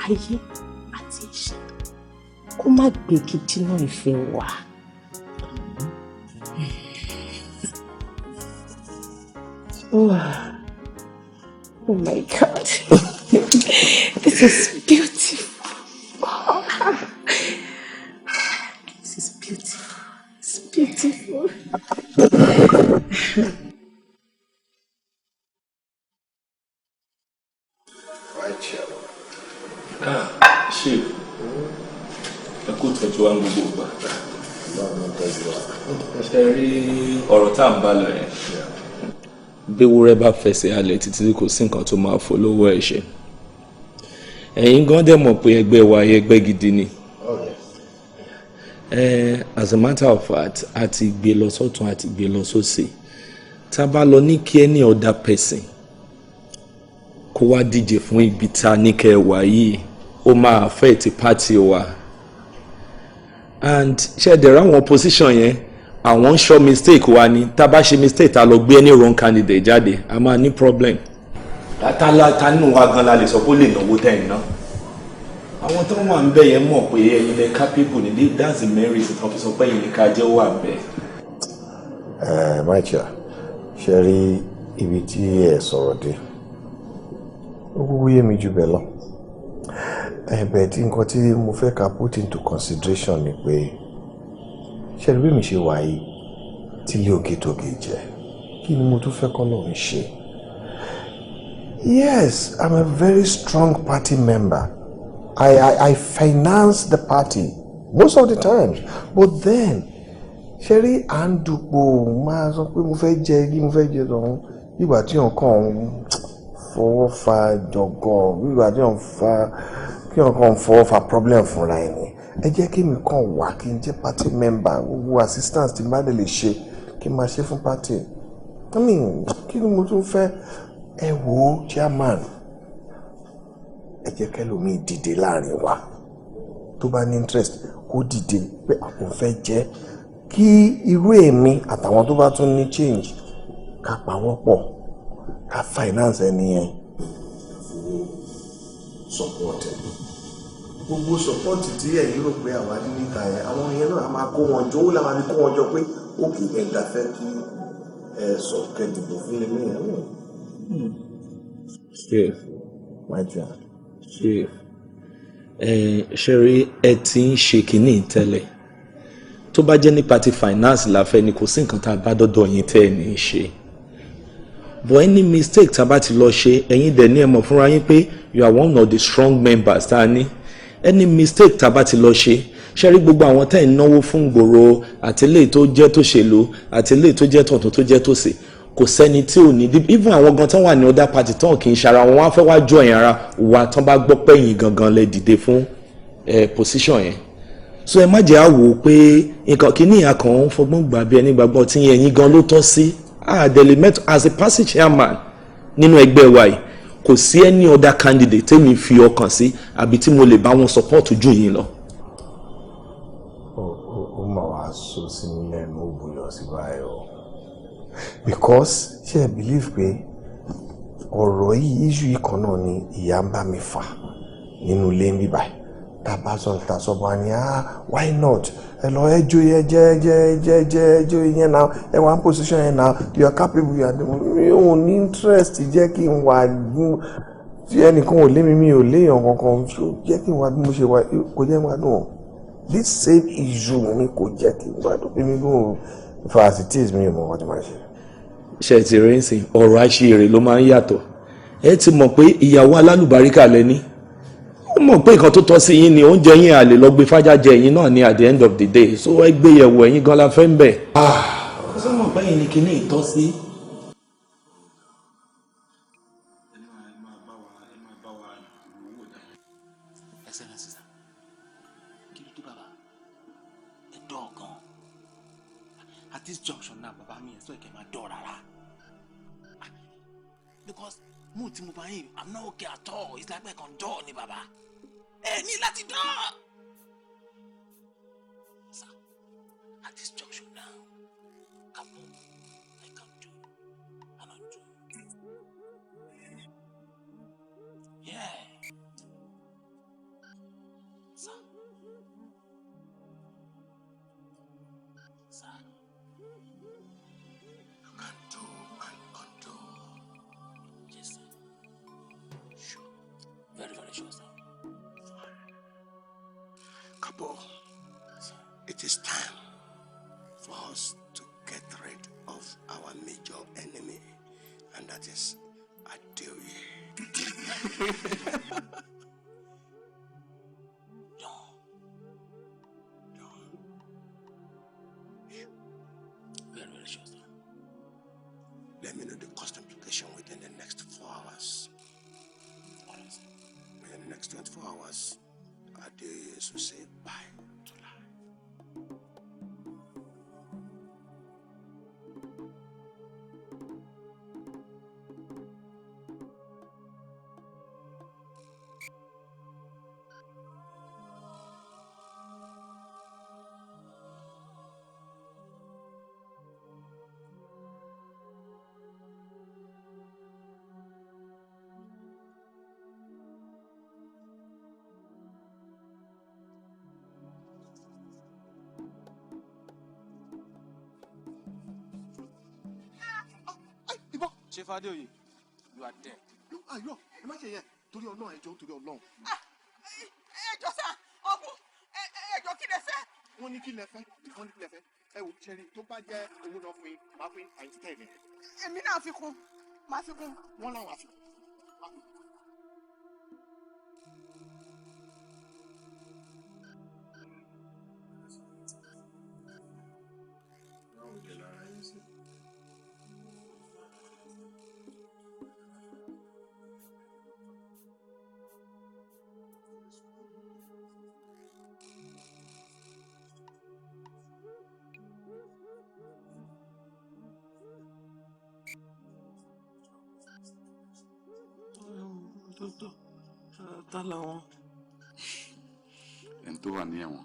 S6: ayé àti ẹ̀ṣẹ̀ kó má gbégi dínà ìfẹ́ wa. Oh, oh my God. This is beautiful. This is beautiful. It's beautiful.
S4: Right, chair.
S8: Ah, Chief, ẹ kú tọ́jú wa ní gbogbo ìgbà. Ṣe rí ọ̀rọ̀ tá à ń bá lọ yẹn? Bí ewúrẹ́ bá fẹsẹ̀ halẹ̀ títí, kò sí nǹkan tó máa fọlọ́wọ́ ẹ̀ ṣe. Ẹ̀yin gan dẹ̀ mọ̀ pé ẹgbẹ́ wa ẹgbẹ́ gidi ni. As a matter of fact, a ti gbé lọ sọ́tún, a ti gbé lọ sósì. Tá a bá lọ ní kí any other person kó wá díje fún ibi tá a ní kẹ́ ẹ wà yìí, ó máa affect party wa. And ṣe dẹ̀ ráwọn opposition yẹn, àwọn ń ṣọ́ mistake wa ni. Tá a bá ṣe mistake, tá a lọ gbé any wrong candidate jáde, a máa ní problem. Ta nínú wa gan la lè sọ pé ó lè náwó tẹ̀ ń ná? Àwọn tó wà ń bẹ̀ yẹn mọ̀ pé ẹ̀yin lẹ capable ní. That's the main reason tó fi sọ pé ẹ̀yin ní ká jẹ́ ó wà ń bẹ̀.
S4: Ẹ Michael, ṣe rí ibi tí ẹ sọ̀rọ̀ dé, ó kúkú yé mi jù bẹ́ẹ̀ lọ. Ẹ̀bẹ̀ tí nǹkan tí mo fẹ́ ká put into consideration ni pé, ṣe rí bí mi ṣe wà yìí, tí ilé òkè tòkè jẹ́, kí ni mo tún fẹ́ kọ́ lóun ṣe? Yes, I'm a very strong party member. I finance the party most of the times, but then ṣe rí à ń dupò, máa sọ pé mo fẹ́ jẹ ilé, mo fẹ́ jẹ tọ̀hún, ìgbà tí nǹkan ń fọwọ́ fa jọ̀gọ̀, ìgbà tí wọ́n fa kí nǹkan fọwọ́ fa problem fúnra ẹ̀ ni. Ẹ jẹ́ kí mi kàn wá, kí n jẹ́ party member. Gbogbo assistance tí n bá lè ṣe, kí n máa ṣe fún party. I mean, kí ni mo tún fẹ́? Ẹ wo, chairman, ẹ jẹ́ kẹ́lòmíì dìde láàrin wa tó bá ní interest, kó dìde pé àwọn fẹ́ jẹ́, kí irú èmi àtàwọn tó bá tún ní change ká pawọ́pọ̀, ká finance ẹni yẹn. Support ẹ. Gbogbo support tí ẹ̀yin rò pé àwa ní níta yẹn, àwọn yẹn náà a máa kó wọn jọ, ó là máa fi kó wọn jọ pé ó kì í ẹ̀dá fẹ́ kí ẹ sọ kẹ́dìbò fún mi lẹ́yìn náà.
S10: Chief.
S4: My dear.
S10: Chief, ẹ ṣe rí, ẹ ti ń ṣe kínní tẹ́lẹ̀. Tó bá jẹ́ nípa ti finance la fẹ́ ni, kò sí nǹkan tá a bá dọ́dọ̀ yín tẹ́ ẹ ní í ṣe, but any mistake tá a bá ti lọ ṣe, ẹ̀yin dẹ̀ ní ẹ mọ̀ fúnra yín pé you are one of the strong members tá a ní. Any mistake tá a bá ti lọ ṣe, ṣe rí gbogbo àwọn tẹ́ ẹ̀ ń náwó fún gbòòrò, àti eléyìí tó jẹ́ tó ṣèlú, àti eléyìí tó jẹ́ tọ̀tún, tó jẹ́ tòsì, kò sẹ́ni tí ò ní. Even àwọn gan tán wà ní other party tán kì í ṣara wọn, wọ́n á fẹ́ wá join ara wa tán bá gbọ́ pẹ́yìn gangan lẹ dìde fún position yẹn. So ẹ má jẹ́ á wò ó pé nǹkan kìíní àkàn ń fọgbọ́n gbà bí ẹni gbàgbọ́ tí ẹ̀yin gan ló tọ́ sí àdẹ̀lẹ̀ mẹ́tọ́ as a party chairman nínú ẹgbẹ́ wa yìí. Kò sí any other candidate tẹ́mi fi ọkàn sí àbí tí mo lè bá wọn support jù yín lọ.
S4: Ó mà wá sọ sí mi lẹ́nu, ó buyọ̀ sí báyìí o, because ṣé ẹ believe pé ọ̀rọ̀ yìí, issue yìí kan náà ni ìyá ń bá mi fà nínú ilé ń bí báyìí? Tá a bá sọ ta sọ bá ní, "Ah, why not? Ẹ lọ, ẹ jó yẹ jẹ jẹ jẹ jẹ jẹ yẹn náà, ẹ wà ní position yẹn náà, you are capable, you are." Mi ò ní interest, jẹ́ kí n wà tí ẹnìkan ò lé mi, mi ò léèyàn kankan, so jẹ́ kí n wà bí mo ṣe wà. Kò jẹ́ n gbádùn o. This same issue mi kò jẹ́ kí n gbádùn. Èmi kò facilities, mi ò mọ ọkọ tí màá ṣe.
S10: Ṣe ti rí nsìn, ọ̀rọ̀ àṣeyèrè ló máa ń yàtọ̀. Ẹ ti mọ̀ pé ìyàwó alálùbáríkà lẹ́ni, ó mọ̀ pé nǹkan tó tọ́ sí yín ni oúnjẹ yín, àlè lọ gbé fájá jẹ yín náà ní at the end of the day. So ẹ gbé yẹ̀wò, ẹ̀yin gan la fẹ́ ń bẹ̀. Ó sọ mọ̀ pé ẹ̀yin ni kinní ìtọ́ sí.
S8: Excellence, sir. Kí ló dé, bàbá? Ẹ dọ̀ gan. At this junction now, bàbá mi, ẹ̀ sọ ìkẹ́ máa dọ̀ rárá. Because mood tí mo bá yín, I'm not okay at all. It's like ẹ̀kan dọ̀ ni, bàbá. Ẹ ní láti dọ̀. Sir, at this junction now, Kapo, I can do and undo. Yeah. Sir. Sir.
S15: You can do and undo.
S8: Yes, sir. Sure. Very, very sure, sir.
S15: Kapo, it is time for us to get rid of our major enemy, and that is Adeoye.
S8: Done.
S15: Done.
S8: Very, very sure, sir.
S15: Let me know the cost implication within the next 4 hours.
S8: All right, sir.
S15: Within the next 24 hours, Adeoye will say bye to life.
S8: Chief Adeoye, you are dead.
S7: Ayọ̀, ẹ má ṣe yẹn, torí Ọlọ́run, ẹjọ́, torí Ọlọ́run.
S11: Ẹjọ́ sá ọkùn, ẹjọ́, kí lẹ fẹ́?
S7: Wọ́n ní kí lẹ fẹ́, wọ́n ní kí lẹ fẹ́. Ẹ wò, ṣẹ́ni tó bá jẹ́ owó náà fún yín, máa fún yín àyè tẹ̀lé.
S11: Èmi náà fi kún, máa fi kún.
S7: Wọ́n láwọn àfikún.
S4: Báwo dé lára yín sí?
S13: Dókítà, ta làwọn?
S20: Ẹni tó wà ní ẹ̀wọ̀n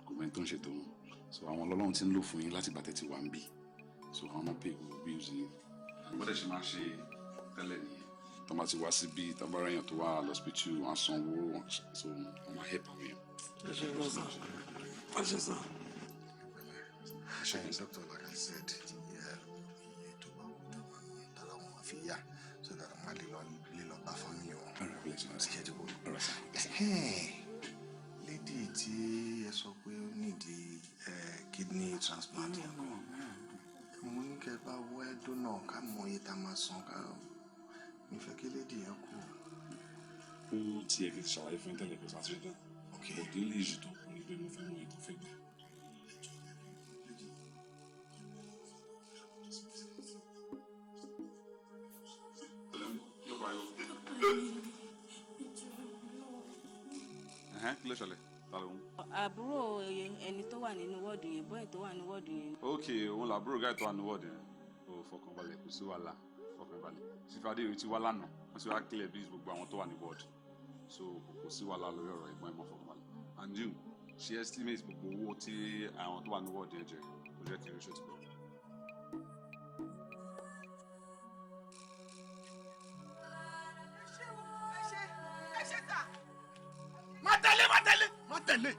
S20: kò mẹ́ni tó ń ṣètò wọn, so àwọn ọlọ́run ti ń lò fún yín láti gbà tẹ́ ti wà ń bí, so àwọn náà pay gbogbo bills yín. Bọ́dẹ̀ ṣe máa ṣe tẹ́lẹ̀ nìyẹn. Tó bá ti wá síbí, tó bá ráyàn tó wà lọ́sibítù, wọ́n á sanwó, so wọ́n máa help àwọn èèyàn.
S12: Ẹ ṣe gan sir, ẹ ṣe sir.
S4: Ṣe doctor, like I said, iye tó bá wù táwọn tára wọn fi yá so that wọn lè lọ bá family wọn. Ṣe ti wọ. Lady tí ẹ sọ pé ó nídìí kidney transplant yẹn kan, mo ní kẹ́ bá wọ ẹdún náà ká mọ iye tá a máa san, ká mi fẹ́ kí lady yẹn kú.
S20: Ó tiẹ̀ kí n ṣàlàyé fún tẹ́lẹ̀ pé sátidé tán. Òdì lè jù tó kù ní pé mo fẹ́ mọ ètò fẹ́ gbà. Kí ló ṣẹlẹ̀? Ta ló ń?
S19: Àbúrò ẹni tó wà nínú wọ́ọ̀dù yẹn, bọ́ẹ̀ tó wà ní wọ́ọ̀dù yẹn.
S20: Ok, òun làbúrò guy tó wà ní wọ́ọ̀dù yẹn. O fọkàn balẹ̀, kò sí wàhálà, fọkàn balẹ̀. Chief Adéoyè ti wá lánàá, wọ́n ti wá clear bills gbogbo àwọn tó wà ní wọ́ọ̀dù, so kò sí wàhálà lórí ọ̀rọ̀ ẹ̀gbọ́n ẹ̀ mọ́, fọkàn balẹ̀. And you ṣe estimate gbogbo owó tí àwọn tó wà ní wọ́ọ̀dù yẹn jẹ, kò jẹ́ kí n rí ṣó ti bọ̀.
S7: Má tẹ̀lé, má tẹ̀lé, má tẹ̀lé.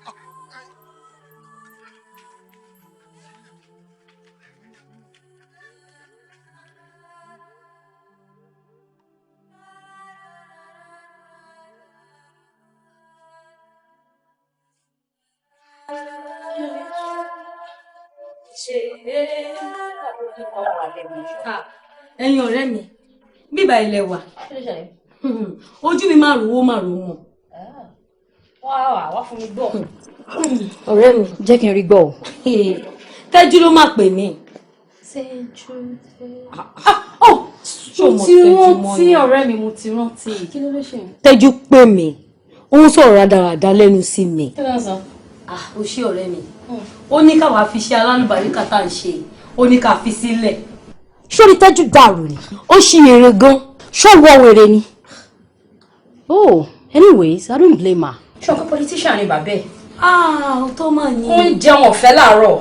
S14: Ẹ̀yin ọ̀rẹ́ mi, bíbá ilẹ̀ wà, ojú mi máa rówó máa rówó mọ́.
S2: Wá wá wá, fún mi gbọ́.
S14: Ọ̀rẹ́ mi,
S2: jẹ́ kí n rí gbọ́ o.
S14: Tẹ́jú ló máa pè mí.
S2: Tẹ́jú, Tẹ́jú.
S14: Ṣó
S2: Mo
S14: mọ̀
S2: ti
S14: Tẹ́jú mọ́
S2: rántí
S14: ni?
S2: Ọ̀rẹ́ mi, mo ti rántí. Kí ló ló ṣe?
S14: Tẹ́jú pè mí, ó ń sọ̀rọ̀ rádaràda lẹ́nu sí mi.
S2: Kí ló ń sọ?
S14: Ah, ó ṣé ọ̀rẹ́ mi, ó ní káwa fi ṣe alálùbáríkà tá à ń ṣe, ó ní ká fi sílẹ̀.
S2: Sórí Tẹ́jú dàrú ni, ó ṣì èrè gan, ṣó wọ wèrè ni. Oh, anyways, I don't blame her. Ṣé ọkọ politician ni bàbá ẹ̀?
S14: Ah, ó tó mà ní.
S2: Ó ń jẹun ọ̀fẹ́ láàárọ̀.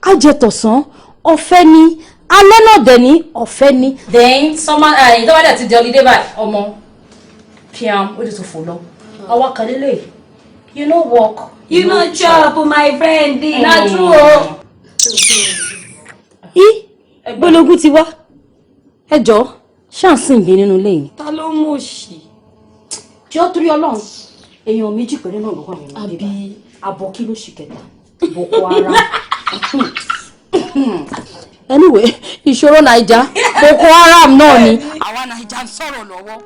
S2: Á jẹ tọ̀sán, ọ̀fẹ́ ni, alẹ́ náà dẹ̀ ní ọ̀fẹ́ ni. Then summer ẹ̀yìn tó bá dẹ̀ ti di holiday báyìí, ọmọ piam ó ti tún fò lọ. Àwa kan lélẹ̀, you no work.
S14: You no chop, my friend, na true o.
S2: Í gbólógún ti wá. Ẹ jọ, ṣáàsì ìgbín nínú ilé yìí.
S14: Ta ló mú òṣì?
S2: Jọ́ torí Ọlọ́run, èèyàn méjì péré náà ló wà nínú ilé báyìí. Àbọ̀ kí ló ṣì kẹta? Boko Haram. Anyway, ìṣòro Naija, Boko Haram náà ni. Àwa Naija ń sọ̀rọ̀ lọ́wọ́.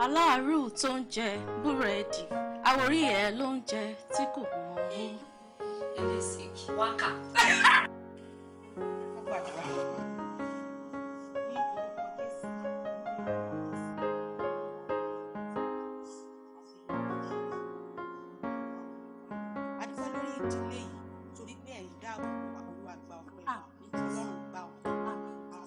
S9: Aláàárù tó ń jẹ búrẹ́dì, àwòrí ẹ̀ ló ń jẹ tí kò mọ̀ ọ́.
S2: Wákà.
S11: Gbàdúrà. A dúpẹ́ lórí ìdílé yìí torí pé ẹ̀yin dáàbò bò wá. Olúwa, gba ọpẹ́ wa. Ọlọ́run, gba ọpẹ́ wa.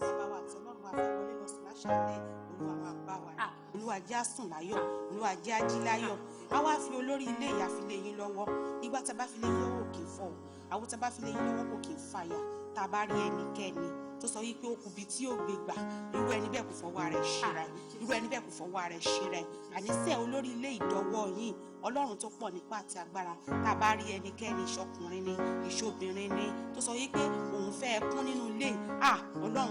S11: Bàbá wa àti Ọlọ́run wa, fẹ́ wọlé lọ sùn láṣálẹ́. Olúwa máa bá wa ní. Olúwa, jẹ́ á sùn láyọ̀. Olúwa, jẹ́ á jí láyọ̀. A wá fi olórí ilé yìí, a fi lé yín lọ́wọ́. Ìgbà tá a bá fi lé yín lọ́wọ́, kò kì í fọ́ o. Àwọn tá a bá fi lé yín lọ́wọ́, kò kì í fàyà. Tá a bá rí ẹnikẹ́ni tó sọ wípé ó kù bí tí yóò gbé gbà, irú ẹni bẹ́ẹ̀ kò fọwọ́ ara ẹ̀ ṣera ẹ̀. Irú ẹni bẹ́ẹ̀ kò fọwọ́ ara ẹ̀ ṣera ẹ̀. Àníṣe, olórí ilé ìdọ́wọ́ yín, Ọlọ́run tó pọ̀ nípa àti agbára. Tá a bá rí ẹnikẹ́ni, ìṣọkùnrin ni, ìṣobìnrin ni, tó sọ wípé òun fẹ́ kún nínú ilé à, Ọlọ́run,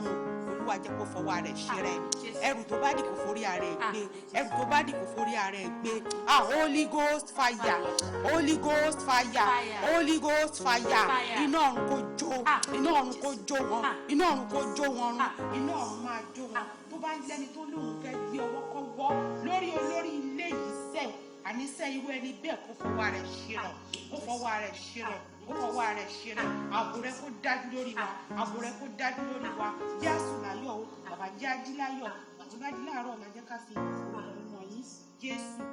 S11: Olúwa, jẹ́ kó fọwọ́ ara ẹ̀ ṣera ẹ̀. Ẹrù tó bá dì, kó forí ara ẹ̀ gbé. Ẹrù tó bá dì, kó forí ara ẹ̀ gbé. Ah, Holy Ghost fire, Holy Ghost fire, Holy Ghost fire! Iná ọ̀run kó jó, iná ọ̀run kó jó wọn, iná ọ̀run kó jó wọn run, iná ọ̀run máa jó wọn. Tó bá lẹ́ni tó lóun fẹ́ gbé ọwọ́ kọ́wọ́ lórí olórí ilé yìí sẹ́, àníṣe, irú ẹni bẹ́ẹ̀ kó fọwọ́ ara ẹ̀ ṣe rọ̀, kó fọwọ́ ara ẹ̀ ṣe rọ̀, kó fọwọ́ ara ẹ̀ ṣe rọ̀. Ààbò rẹ kó dájú lórí wa, ààbò rẹ kó dájú lórí wa. Jẹ́ á sùn láyọ̀ o bàbá, jẹ́ á jí láyọ̀. Àti bá jí láàárọ̀ ọ̀la, jẹ́ ká fi ọ̀rọ̀ wọ̀nyí Jésù.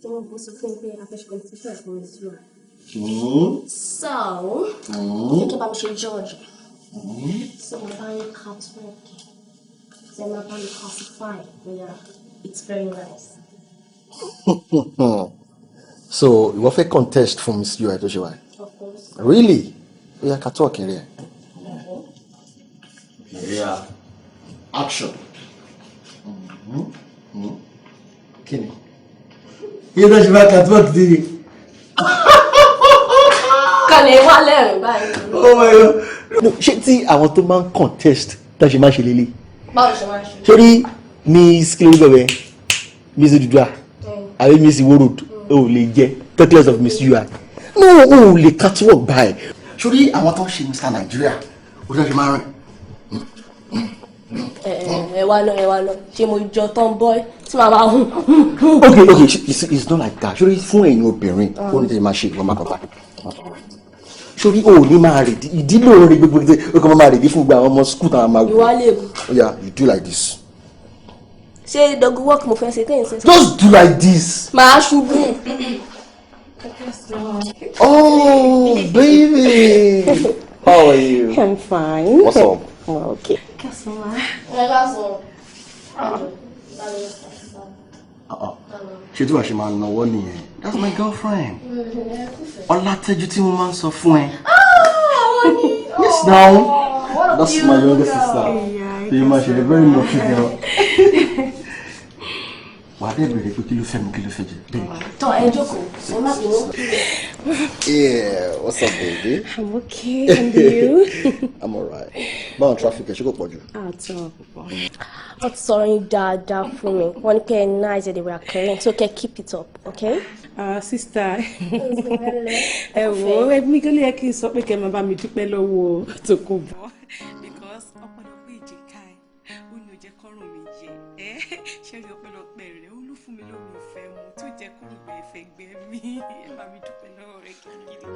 S2: Tí wọ́n bó sọ fún mi pé a fẹ́ ṣe competition fún Israel. So, ṣé kí n bá mi ṣe judge? So, mo bá yín catwalk. So, mo bá mi classify. Yeah, it's very nice.
S15: So ìwọ fẹ́ contest fún Miss UI tó ṣe wáyé?
S2: Of course.
S7: Really? Ó yá, catwalk rẹ̀. Yeah. Action. Kí ni? Iye tó ṣe máa catwalk dé ni.
S9: Kàlẹ̀ wá lẹ́rìn báyìí.
S7: Oh my God. No, ṣé tí àwọn tó máa ń contest tó ṣe máa ṣe lélẹ̀?
S9: Báwo ṣe máa ń ṣe?
S7: Sórí Miss kí ló ń gbọ̀, Miss Odùduwà àbí Miss Iwo Road, o ò lè jẹ talkless of Miss UI. No, o ò lè catwalk báyìí. Sórí àwọn tó ń ṣe Mr. Nigeria, o tó ṣe máa rìn.
S9: Ẹ wá náà, ẹ wá náà, ṣé mo jọ tomboy tí màá máa hùn?
S7: Okay, it's not like that. Sórí fún ẹ̀yin obìnrin, ó ní tẹ̀lé máa ṣe ìwọ máa kọ́ báyìí. Sórí o ò ní máa rèdí ìdí lóore gbogbo ìdí o kò máa rèdí fún gbogbo àwọn ọmọ school táwọn máa wò.
S9: Ìwà lè bù.
S7: Oya, you do like this.
S9: Ṣé dog walk mo fẹ́ ṣe téyìn ṣe?
S7: Just do like this.
S9: Màá ṣubú.
S7: Oh, baby. How are you?
S6: I'm fine.
S7: What's up?
S6: Okay.
S9: Ẹ bá sọ.
S7: Ṣé tí wàá ṣe máa nọwọ́ nìyẹn? That's my girlfriend. Ọlátẹ́jú tí mo máa ń sọ fún ẹ. Yes now. That's my younger sister. So you máa ṣe a very naughty girl. Wà á dẹ̀ bèrè pé kí ló fẹ́ mu, kí ló fẹ́ jẹ. Babe.
S9: Tọ́ ẹ jókòó, ẹ má bínú.
S7: Yeah, what's up, baby?
S6: I'm okay, and you?
S7: I'm alright. Báwo traffic ẹ̀, ṣé kò pọ̀ jù?
S6: Àtọ̀.
S9: Wọ́n ti sọ̀rọ̀ yín dáadáa fún mi. Wọ́n ní pé ẹ nice, ẹ dey were caring, so kẹ́ keep it up, okay?
S6: Ah, sister, ẹ wo, ẹbí kí ló yẹ kí n sọ pé kẹ́ máa bá mi dúpẹ́ lọ́wọ́ Tòkunbọ̀. Because ọ̀pọ̀lọpọ̀ èjìká ẹ̀ ó ní ó jẹ́ kọ́rùn mi yẹ ẹ́. Ṣé rí ọpẹ́lọpẹ́ rẹ̀, ó ló fún mi lómi ìfẹ́ mu tó jẹ́ kọ́rùn gbẹ ìfẹ́ gbẹ mí. Ẹ bá mi dúpẹ́ lọ́wọ́ rẹ̀ gidigidi.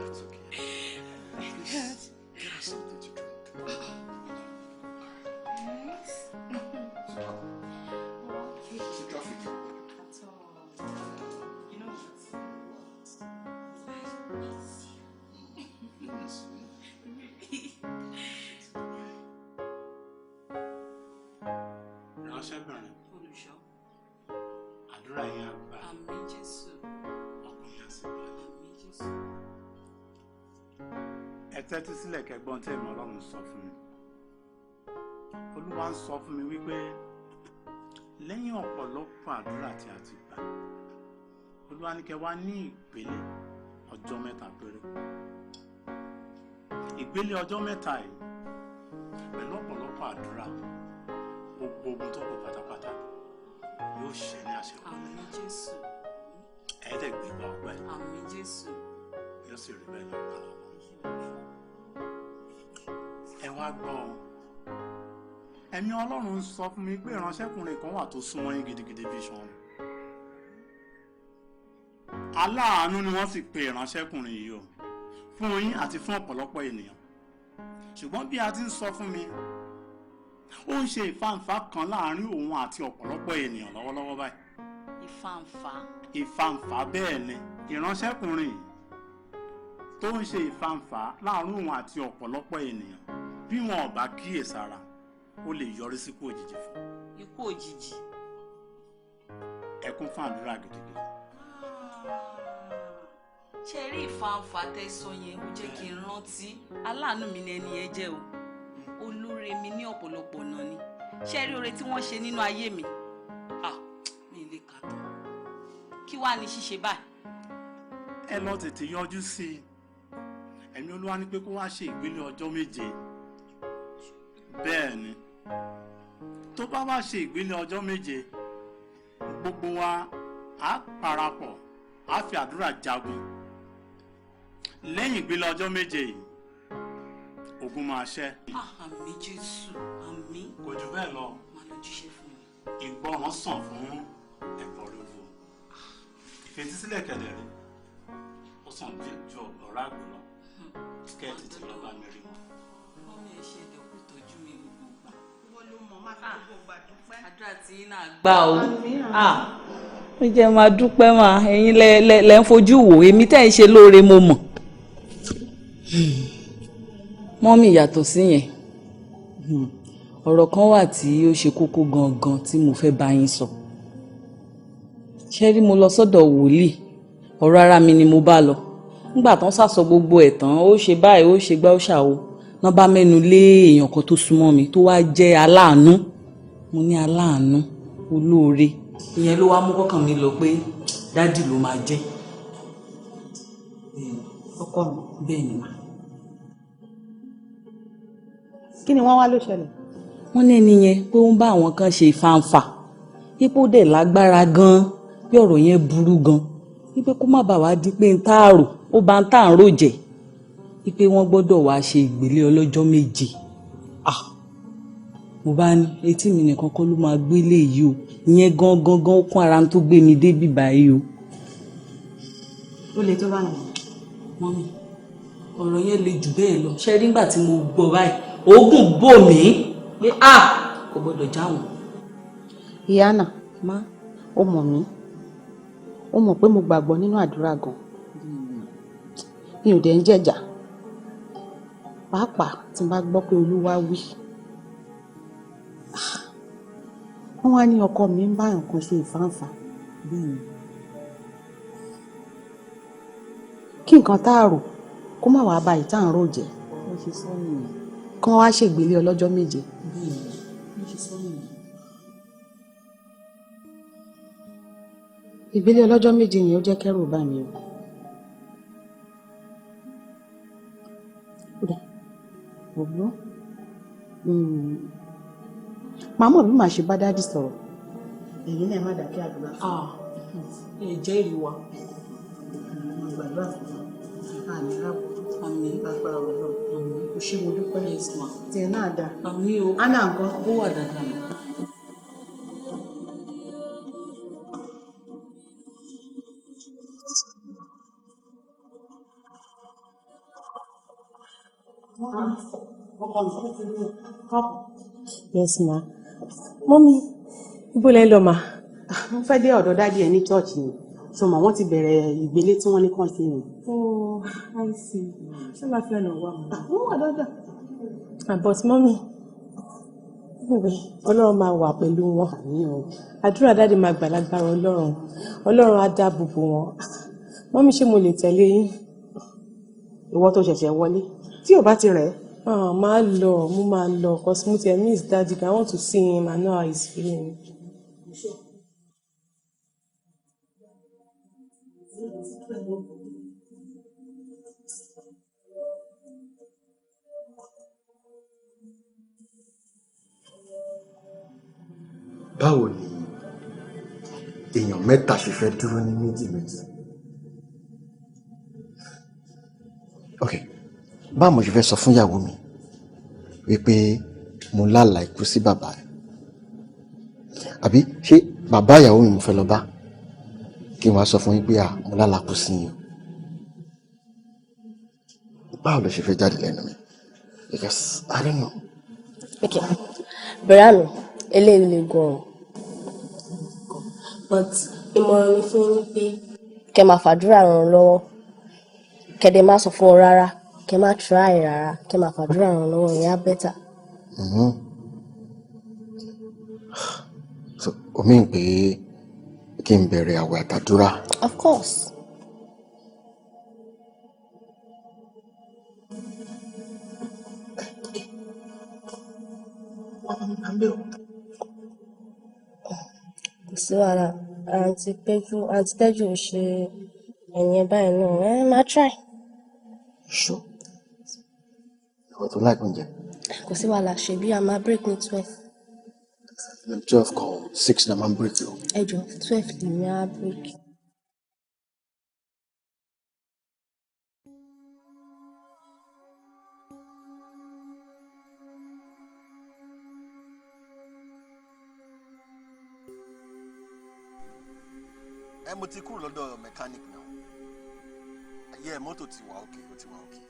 S7: Please, get us something to drink.
S6: Yes.
S7: Okay. Traffic.
S6: At all. You know what? I miss you. Really.
S8: Ìránṣẹ́bìnrin.
S11: Olùṣọ́.
S8: Àdúrà yín á gbà.
S11: Àmín, Jésù.
S8: Ọkùnrin á sì balẹ̀.
S11: Àmín, Jésù.
S8: Ẹ tẹ́tí sílẹ̀ kẹ́gbọ́n tí ẹ̀mí Ọlọ́run sọ fún mi. Olúwa ń sọ fún mi wípé lẹ́yìn ọ̀pọ̀lọpọ̀ àdúrà tí a ti gbà, Olúwa ní kẹ́ wá ní ìgbélé ọjọ́ 3 péré. Ìgbélé ọjọ́ 3 yìí pẹ̀lú ọ̀pọ̀lọpọ̀ àdúrà, gbogbo ogun tó kù pátápátá yóò ṣẹ ní àṣẹ.
S11: Àmín, Jésù.
S8: Ẹ̀ẹ́dẹ̀gbẹ̀gbà ọpẹ́.
S11: Àmín, Jésù.
S8: Yóò sì rí bẹ́ẹ̀ lọ́pọ̀lọpọ̀. Ẹ wá gbọ́ ọ, ẹ̀mí Ọlọ́run ń sọ fún mi pé ìránṣẹ́kùnrin kan wà tó súnmọ́ yín gidigidi bí iṣan. Aláàánú ni wọ́n sì pe ìránṣẹ́kùnrin yìí o fún yín àti fún ọ̀pọ̀lọpọ̀ ènìyàn, ṣùgbọ́n bí a ti ń sọ fún mi, ó ń ṣe ìfàǹfà kan láàrin òun àti ọ̀pọ̀lọpọ̀ ènìyàn lọ́wọ́lọ́wọ́ báyìí.
S11: Ìfàǹfà?
S8: Ìfàǹfà, bẹ́ẹ̀ ni. Ìránṣẹ́kùnrin yìí tó ń ṣe ìfàǹfà láàrin òun àti ọ̀pọ̀lọpọ̀ ènìyàn, bí wọn ò bá kíyèsára, ó lè yọrí síkú òjijì fún.
S11: Ikú òjijì?
S8: Ẹ kún fún àdúrà gidigidi.
S11: Ṣe rí ìfàǹfà tẹ́ sọ yẹn, ó jẹ́ kí n rántí. Aláàánú mi ni ẹni yẹn jẹ́ o. Olóore mi ní ọ̀pọ̀lọpọ̀ ọ̀nà ni. Ṣe rí oore tí wọ́n ṣe nínú ayé mi, ah, mi lè kà tán. Kí wàá ní ṣíṣe báyìí?
S8: Ẹ lọ tètè yọjú sí i. Ẹ̀mí Olúwa ní pé kó wá ṣe ìgbélé ọjọ́ 7. Bẹ́ẹ̀ ni, tó bá wá ṣe ìgbélé ọjọ́ 7, gbogbo wa á parapọ̀, á fi àdúrà jagun. Lẹ́yìn ìgbélé ọjọ́ 7 yìí, ogun máa ṣẹ́.
S11: Ah, àmín, Jésù, àmín.
S8: Kò jù bẹ́ẹ̀ lọ.
S11: Máa lọ jíṣẹ́ fún mi.
S8: Ìgbọràn sàn fún ẹ̀bọ rúru, ìfetísílẹ̀ kẹ̀dẹ̀rẹ̀ ó sàn ju ọ̀rọ̀ àgbò lọ. Kẹ́ ẹ tètè lọ bá mi rí wọn.
S11: Mummy, ẹ ṣe ẹ̀dẹ̀kú tọ́jú mi gbogbo gbà.
S6: Wọ́n ló mọ̀ máa fi gbogbo ìgbà dúpẹ́.
S11: Àdúrà tí yín náà gbà o.
S6: Àmín, àmín.
S19: Ah, ó jẹ́ máa dúpẹ́ mà. Ẹ̀yin lẹ lẹ lẹ ń fojú wò èmi tẹ́ ń ṣe lóore, mo mọ̀. Mummy, yàtọ̀ sí yẹn, ọ̀rọ̀ kan wà tí ó ṣe kókó gangan tí mo fẹ́ bá yín sọ. Ṣé rí, mo lọ sọ́dọ̀ wòlíì, ọ̀rọ̀ ara mi ni mo bá lọ.
S16: Nígbà tán sàsọ gbogbo ẹ̀ tán, ó ṣe báyìí, ó ṣe gbá, ó ṣàwo, náà bá mẹ́nu lé èèyàn kan tó súnmọ́ mi tó wá jẹ́ aláàánú. Mo ní aláàánú olóore. Ìyẹn ló wá mú kọ́kàn mi lọ pé daddy ló máa jẹ́.
S6: Ọkọ mi.
S16: Bẹ́ẹ̀ ni mà.
S6: Kí ni wọ́n wá ló ṣẹlẹ̀?
S16: Wọ́n ní ẹni yẹn pé ó ń bá àwọn kan ṣe ìfàǹfà, ipò dẹ̀ lágbára gan-an, bí ọ̀rọ̀ yẹn burú gan-an, wípé kó má bàa wá di pé ń táàrò ó bá ń tà ń rò jẹ́, wípé wọ́n gbọ́dọ̀ wá ṣe ìgbélé ọlọ́jọ́ 7. Ah, mo bá ní etí mi nìkan kọ́ ló máa gbélé yìí o, ìyẹn gangan gan ó kún ara tó gbé mi dé bíbá yìí o.
S6: Ó le tó bá yẹn.
S16: Mọ́mí, ọ̀rọ̀ yẹn le jù bẹ́ẹ̀ lọ. Ṣé nígbà tí mo gbọ́ báyìí, oògùn bò mí pé a kò gbọ́dọ̀ jáwọn.
S6: Ìyá náà, ó mọ̀ mí, ó mọ̀ pé mo gbàgbọ́ nínú àdúrà gan. Mi ò dẹ̀ ń jẹ̀jà, pàápàá tí n bá gbọ́ pé Olúwa wí. Wọ́n wá ní ọkọ mi ń bá nǹkan ṣe ìfáǹfà. Kí nǹkan tá a rò kó má wàá ba ìta ń rò jẹ́, kí wọ́n wá ṣègbélé ọlọ́jọ́ 7. Ìgbélé ọlọ́jọ́ 7 yẹn ó jẹ́ kẹ́rù bà mí o. Ògbó màá mọ̀ bí màá ṣe bá daddy sọ̀rọ̀. Èyí náà má dàkẹ́ àdúrà fún
S16: mi. Ẹ jẹ́rìí wa.
S6: Mo gbàdúrà fún wa. Àmì rábò. Àmì agbára Ọlọ́run. O ṣé, mo dúpẹ́. Tiẹ̀ náà dáa.
S16: Àmì o.
S6: Anna ńkọ́?
S16: Ó wà dáadáa.
S22: Yes, ma. Mọ́mí, ibo lẹ lọ, ma?
S6: Mo fẹ́ dé ọ̀dọ̀ daddy ẹ̀ ní church ni. Ṣùgbọ́n wọ́n ti bẹ̀rẹ̀ ìgbélé tí wọ́n ní kàn sí ni.
S22: Oh, I see. Ṣé láfíà náà wà, mọ́?
S6: Wọ́n wà dáadáa.
S22: But mọ́mí, anyway, Ọlọ́run máa wà pẹ̀lú wọn. Àdúrà daddy máa gbà lágbára Ọlọ́run. Ọlọ́run á dáàbò bò wọ́n. Mọ́mí, ṣé mo lè tẹ̀lé yín?
S6: Ìwọ tó ṣẹ̀ṣẹ̀ wọlé, tí ò bá ti rẹ̀ ẹ́.
S22: Ah, máa lọ, mo máa lọ, cause mo ti miss daddy. I want to see him and know how he's feeling.
S23: Báwo ni èèyàn mẹ́ta ṣe fẹ́ dúró ní méjì méjì? Ok, báwo mo ṣe fẹ́ sọ fún ìyàwó mi wípé mo lálàá ikú sí bàbá ẹ̀? Àbí ṣé bàbá ìyàwó mi mo fẹ́ lọ bá kí n wá sọ fún yín pé à mo lálàá kú sí yín o? Báwo ló ṣe fẹ́ jáde lẹ́nu mi? Because I don't know.
S9: Okay, bẹ̀rẹ̀ mi eléyìí le gan-an, but ìmọ̀ràn mi fún yín pé kẹ́ máa fàdúrà ràn án lọ́wọ́, kẹ́ dẹ̀ má sọ fún ọ rárá, kẹ́ má try rárá, kẹ́ máa fàdúrà ràn án lọ́wọ́, ìyẹn á better.
S23: So o mean pé kí n bẹ̀rẹ̀ àwẹ̀ àtàdúrà?
S9: Of course. Kò sí wàhálà, àǹtí Péjú, àǹtí Tẹ́jú ò ṣe ẹ̀yìn báyìí náà, ẹ máa try.
S23: Sure. Ìwọ tó like oúnjẹ.
S9: Kò sí wàhálà, ṣebí a máa break ní 12.
S23: 12 kan, 6 na máa ń break o.
S9: Ẹ jọ, 12 lèmi á break.
S7: Ẹ mo ti kúrò lọ́dọ̀ mechanic náà. Yẹ mọ́tò ti wà okay, ó ti wà okay.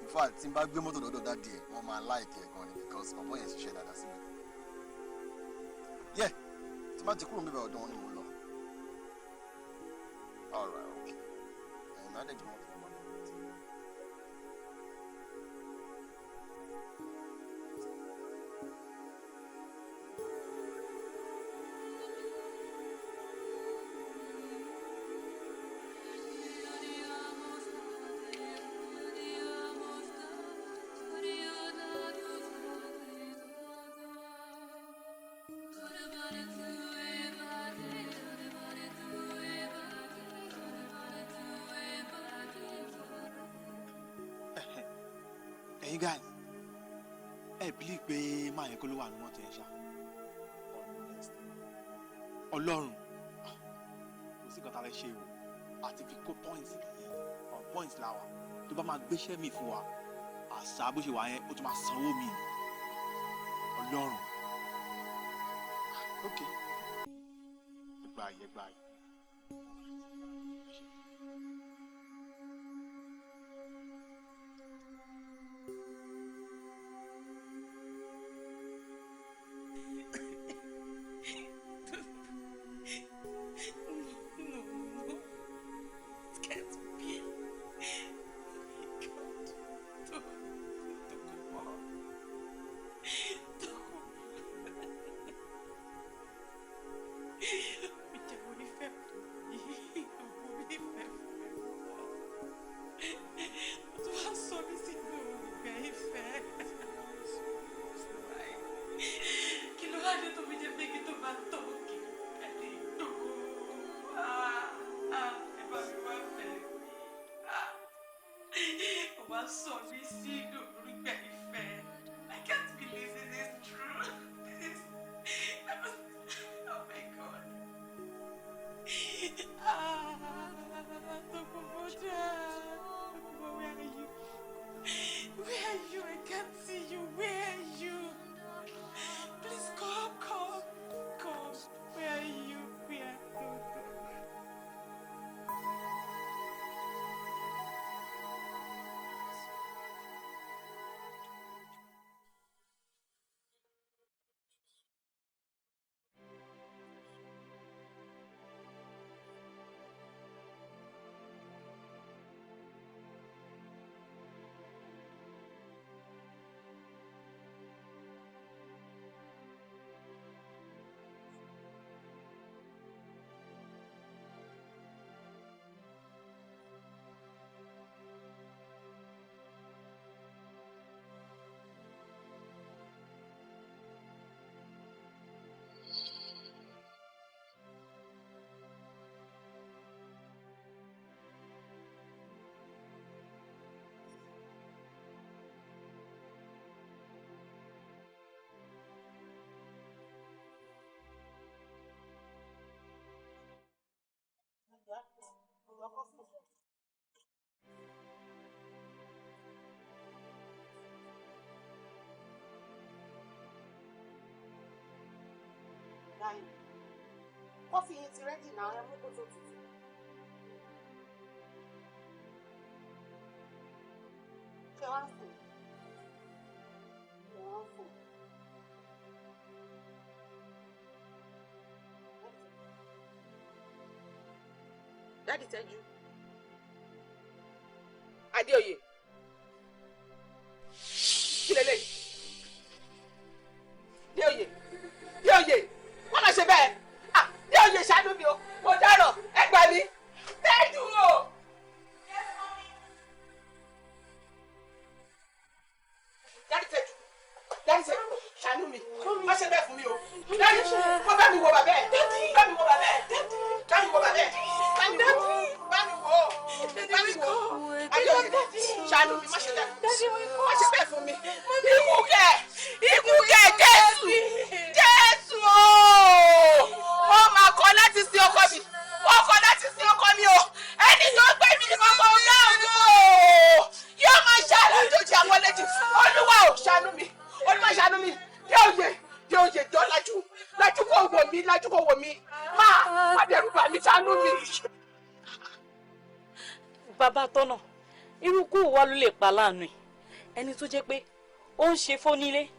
S7: In fact, tí n bá gbé mọ́tò lọ́dọ̀ daddy ẹ̀, wọ́n máa like ẹ̀ gan ni, because bàbá yẹn ṣiṣẹ́ dáadáa síbẹ̀. Yẹ tí n bá ti kúrò níbẹ̀, ọ̀dọ̀ wọn ni mo lọ. All right, okay. Ẹ̀ máa dẹ̀ jẹ́ mọ́tò yẹn máa bọ̀.
S8: Ẹ̀yin guys, ẹ believe pé máa yẹn kó ló wà ní mọ́tò yẹn ṣá? Ọlọ́run, kò sí nǹkan tá a fẹ́ ṣe o, àti fi kó points nìyẹn. On points la wà. Tó bá máa gbéṣẹ́ mi fún wa, àṣà bó ṣe wà yẹn, ó tún máa sanwó mi ni. Ọlọ́run, ok, ẹ gbà yẹ gbà yẹ.
S22: No, no. It can't be. Oh my God. Tokunbo. Tokunbo. Ìjà wo ni fẹ́ fún mi? Ògùn mi fẹ́ fún mi pọ̀. Ó tún wá sọ mí sínú ìgbẹ́ ìfẹ́. Kí ló wá dé tó fi jẹ́ pé kí tó bá tọ̀ kí ẹ lè dògó? Ẹ bá mi wá fẹ́ mi. Ó wá sọ mí sínú ìgbẹ́ ìfẹ́. I can't believe this is true. This is... Oh my God. Tokunbo, Tokunbo, where are you? Where are you? I can't see you. Where are you? Please come, come, come. Where are you? Where are you?
S6: Kọ́fì yín ti ready náà, ẹ mú kó tó tutù. Ṣé wàá sùn? Ṣé wàá sùn?
S11: Daddy Tẹ́jú. Adéoyè. Kí leléyìí? Déoyè. Déoyè. Wọ́n lọ ṣe bẹ́ẹ̀. Ah, Déoyè ṣàánú mi o. Mo dáràn. Ẹ gbà mí. Tẹ́jú o. Daddy Tẹ́jú. Daddy Tẹ́jú. Ṣàánú mi. Má ṣe bẹ́ẹ̀ fún mi o. Daddy, wọ́n bá mi wo bàbá ẹ̀. Bá mi wo bàbá ẹ̀. Bá mi wo bàbá ẹ̀. Bá mi wo. Bá mi wo. Bá mi wo. Adéoyè. Ṣàánú mi. Má ṣe bẹ́ẹ̀. Má ṣe bẹ́ẹ̀ fún mi. Ikú kẹ̀. Ikú kẹ̀ Jésù. Jésù o. Wọ́n máa kọ̀ láti sin ọkọ mi. Wọ́n kọ̀ láti sin ọkọ mi o. Ẹni tó gbé mi ní kọ́kọ́ ọ̀gá ògo. Yóò máa ṣàlàyé àjòjì àwọn létí. Olúwa ò ṣàánú mi. Olúwa ṣàánú mi. Déoyè. Déoyè jọ lajú. Lajú kò wò mí. Lajú kò wò mí. Má dẹ̀rù bà mí, ṣàánú mi.
S16: Bàbá tọ́nà, irú kú wa ló lè pa láàánú ẹ̀? Ẹni tó jẹ́ pé ó ń ṣe fónílé,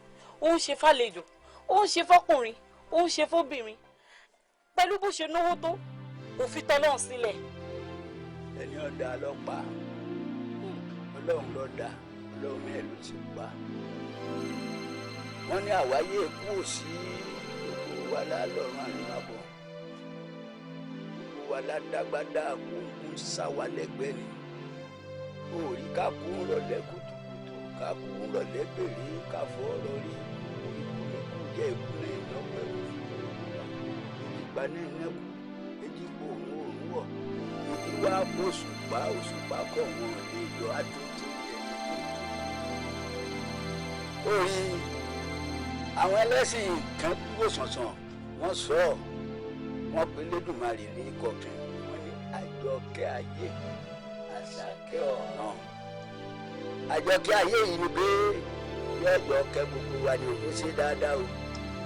S16: ó ń ṣe fàlejò, ó ń ṣe fọkùnrin, ó ń ṣe fóbìnrin, pẹ̀lú bó ṣe náwó tó, kò fi tọ́lọ́run sílẹ̀.
S1: Ẹni ọ̀dà ló pa, Ọlọ́run ló dá, Ọlọ́run náà ló ti pa. Wọ́n ní àwáyé ikú ò sí, gbogbo wa lálọ́run àríwábọ̀, gbogbo wa ládágbádá kúnkún sáwá lẹ́gbẹ̀ẹ́ ni. Òòrí ká kú ń rọ̀lẹ́ kùtùkùtù, ká kú ń rọ̀lẹ́ bèrè, ká fọ́ ọ̀rọ̀ rí ikú, ikú ní kú jẹ́ ikú ní ìlọ́pẹ́ òfin. Paná iná kú, èjì po òun òun wọ̀, èjì wá kó òṣùpá, òṣùpá kọ̀ wọ́n lè yọ àtúntò ẹni tó. Orí àwọn ẹlẹ́sìn kan wò sànsàn, wọ́n sọ ọ́, wọ́n pe Lédùmarè ní kọ̀ọ̀kan, wọ́n ní àjọkẹ́ ayé, àṣàkẹ́ ọ̀run. Àjọkẹ́ ayé yìí ni pé yọ̀ọ̀jọ̀ kẹ́ gbogbo wa ni òun ṣe dáadáa o,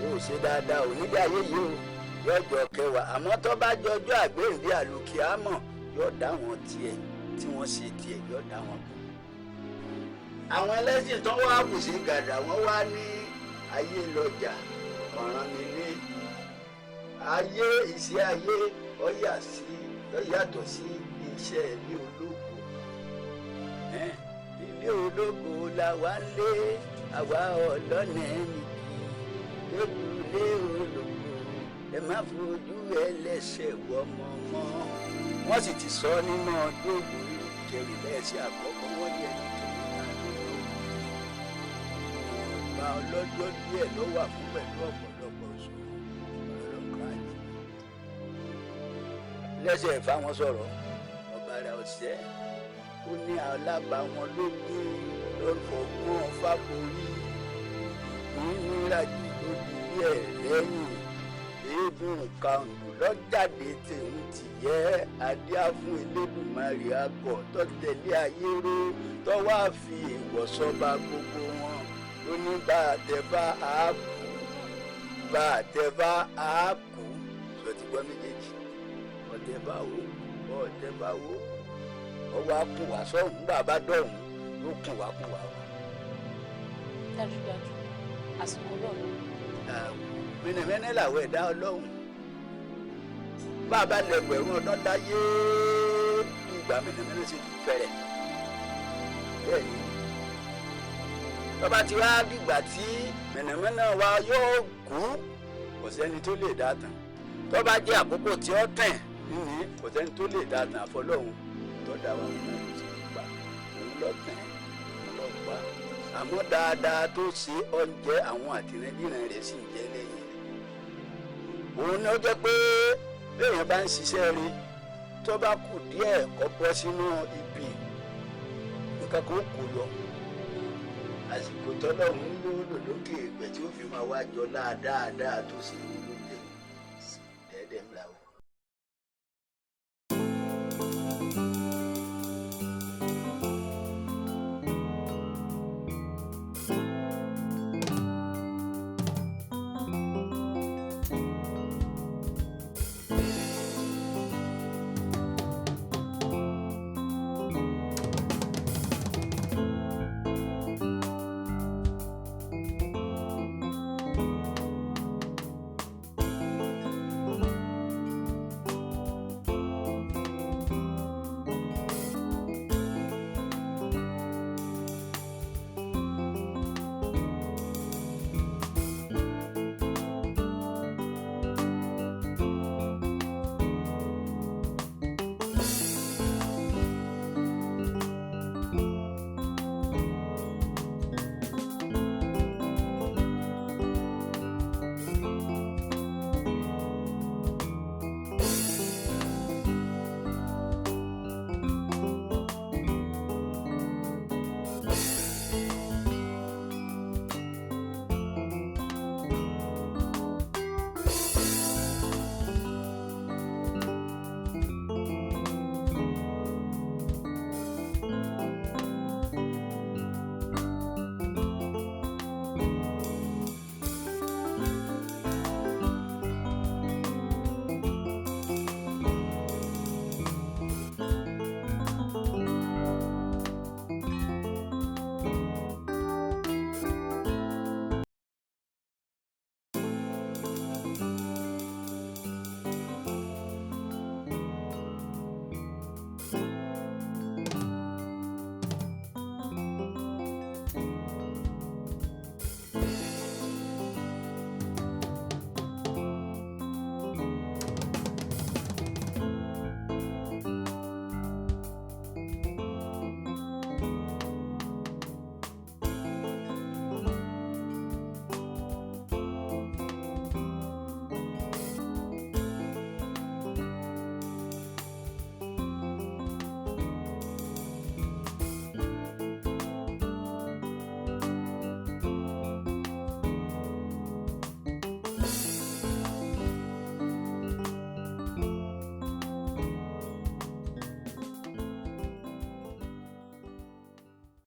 S1: òun ṣe dáadáa o nílé ayé yìí o, yọ̀ọ̀jọ̀ kẹ́ wa. Àmọ́ tó bá jọjọ́ àgbéǹde àlùkìámọ̀, yóò dá wọn tiẹ̀ tí wọ́n ṣe tiẹ̀, yóò dá wọn kù. Àwọn ẹlẹ́sìn tó wá kù sí gàdà, wọ́n wá ní ayé lọ́jà ọ̀ràn nílé ayé, ìṣe ayé ó yàtọ̀ sí iṣẹ́ ilé ológo. Ilé ológo la wá lé, àwa ọlọ́nà ẹnìkì lójúlé ológo, ẹ má fojú ẹlẹ́ṣẹ̀ wọ ọmọ mọ́. Wọ́n sì ti sọ nínú ọdún ògùn kẹrìnlá ẹsẹ̀ àkọ́kọ́, wọ́n ní ẹnì kẹrìnlá nínú ọba ọlọ́jọ́ díẹ̀ ló wà fún pẹ̀lú ọ̀pọ̀lọpọ̀ ìṣòro ọlọ́kọ̀ ayé. Lẹ́sẹ̀ fáwọn sọ̀rọ̀ ọ̀bàrà ọ̀sẹ́, ó ní alábàáwọn ló gbé lọ́fọ̀gbọ́n fáborí ìgbín ló di bí ẹ̀ lẹ́yìn eégún kàǹdù lọ́jáde tèun tìyẹ́ adíá fún Elédùmarè akọ̀ tọ́tẹ̀lé ayé ró tọ́wá fi èèwọ̀ sọ́ba gbogbo wọn. Ó ní bá a tẹ bá a kú, bá a tẹ bá a kú, sọ ti gbọ́ méjèèjì, ọ̀tẹ̀ bá wo, ọ̀tẹ̀ bá wo, ọwọ́ á kùn wá sọ́hùn, bàbá dọ̀hùn ló kùn wá kùn wá.
S2: Dájúdájú àsìkò náà ló.
S1: Mẹ́nẹ̀mẹ́nẹ́ làwọn ẹ̀dá ọlọ́run, bàbá lẹ́gbẹ̀rún ọdún láyé ìgbà mẹ́nẹ̀mẹ́nẹ́ sì fẹ̀rẹ̀ bẹ́ẹ̀ ni. Bàbá tí wàá dìgbà tí mẹ́nẹ̀mẹ́nẹ́ wa yóò kú, kò sẹ́ni tó lè dá tán. Tó bá jẹ́ àkókò tí ó tẹ̀ ní, kò sẹ́ni tó lè dá tán àfọlọ́hún tó dá wa náà ló ti pa òun lọ́tẹ̀, òun lọ́ pa. Àmọ́ dáadáa tó ṣe oúnjẹ àwọn àtìrẹ́dìrẹ́ rẹ̀ sì ń jẹ́ lẹ́yìn rẹ̀. Òun ni ó jẹ́ pé béèyàn bá ń ṣiṣẹ́ rí, tó bá kù díẹ̀ kó bọ́ sínú ibi nǹkan kan kò yọ. Àsìkò tọ́lọ́hún ló lò lókè ìgbẹ́ tí ó fi máa wá jọ dáadáa tó ṣe wúlò.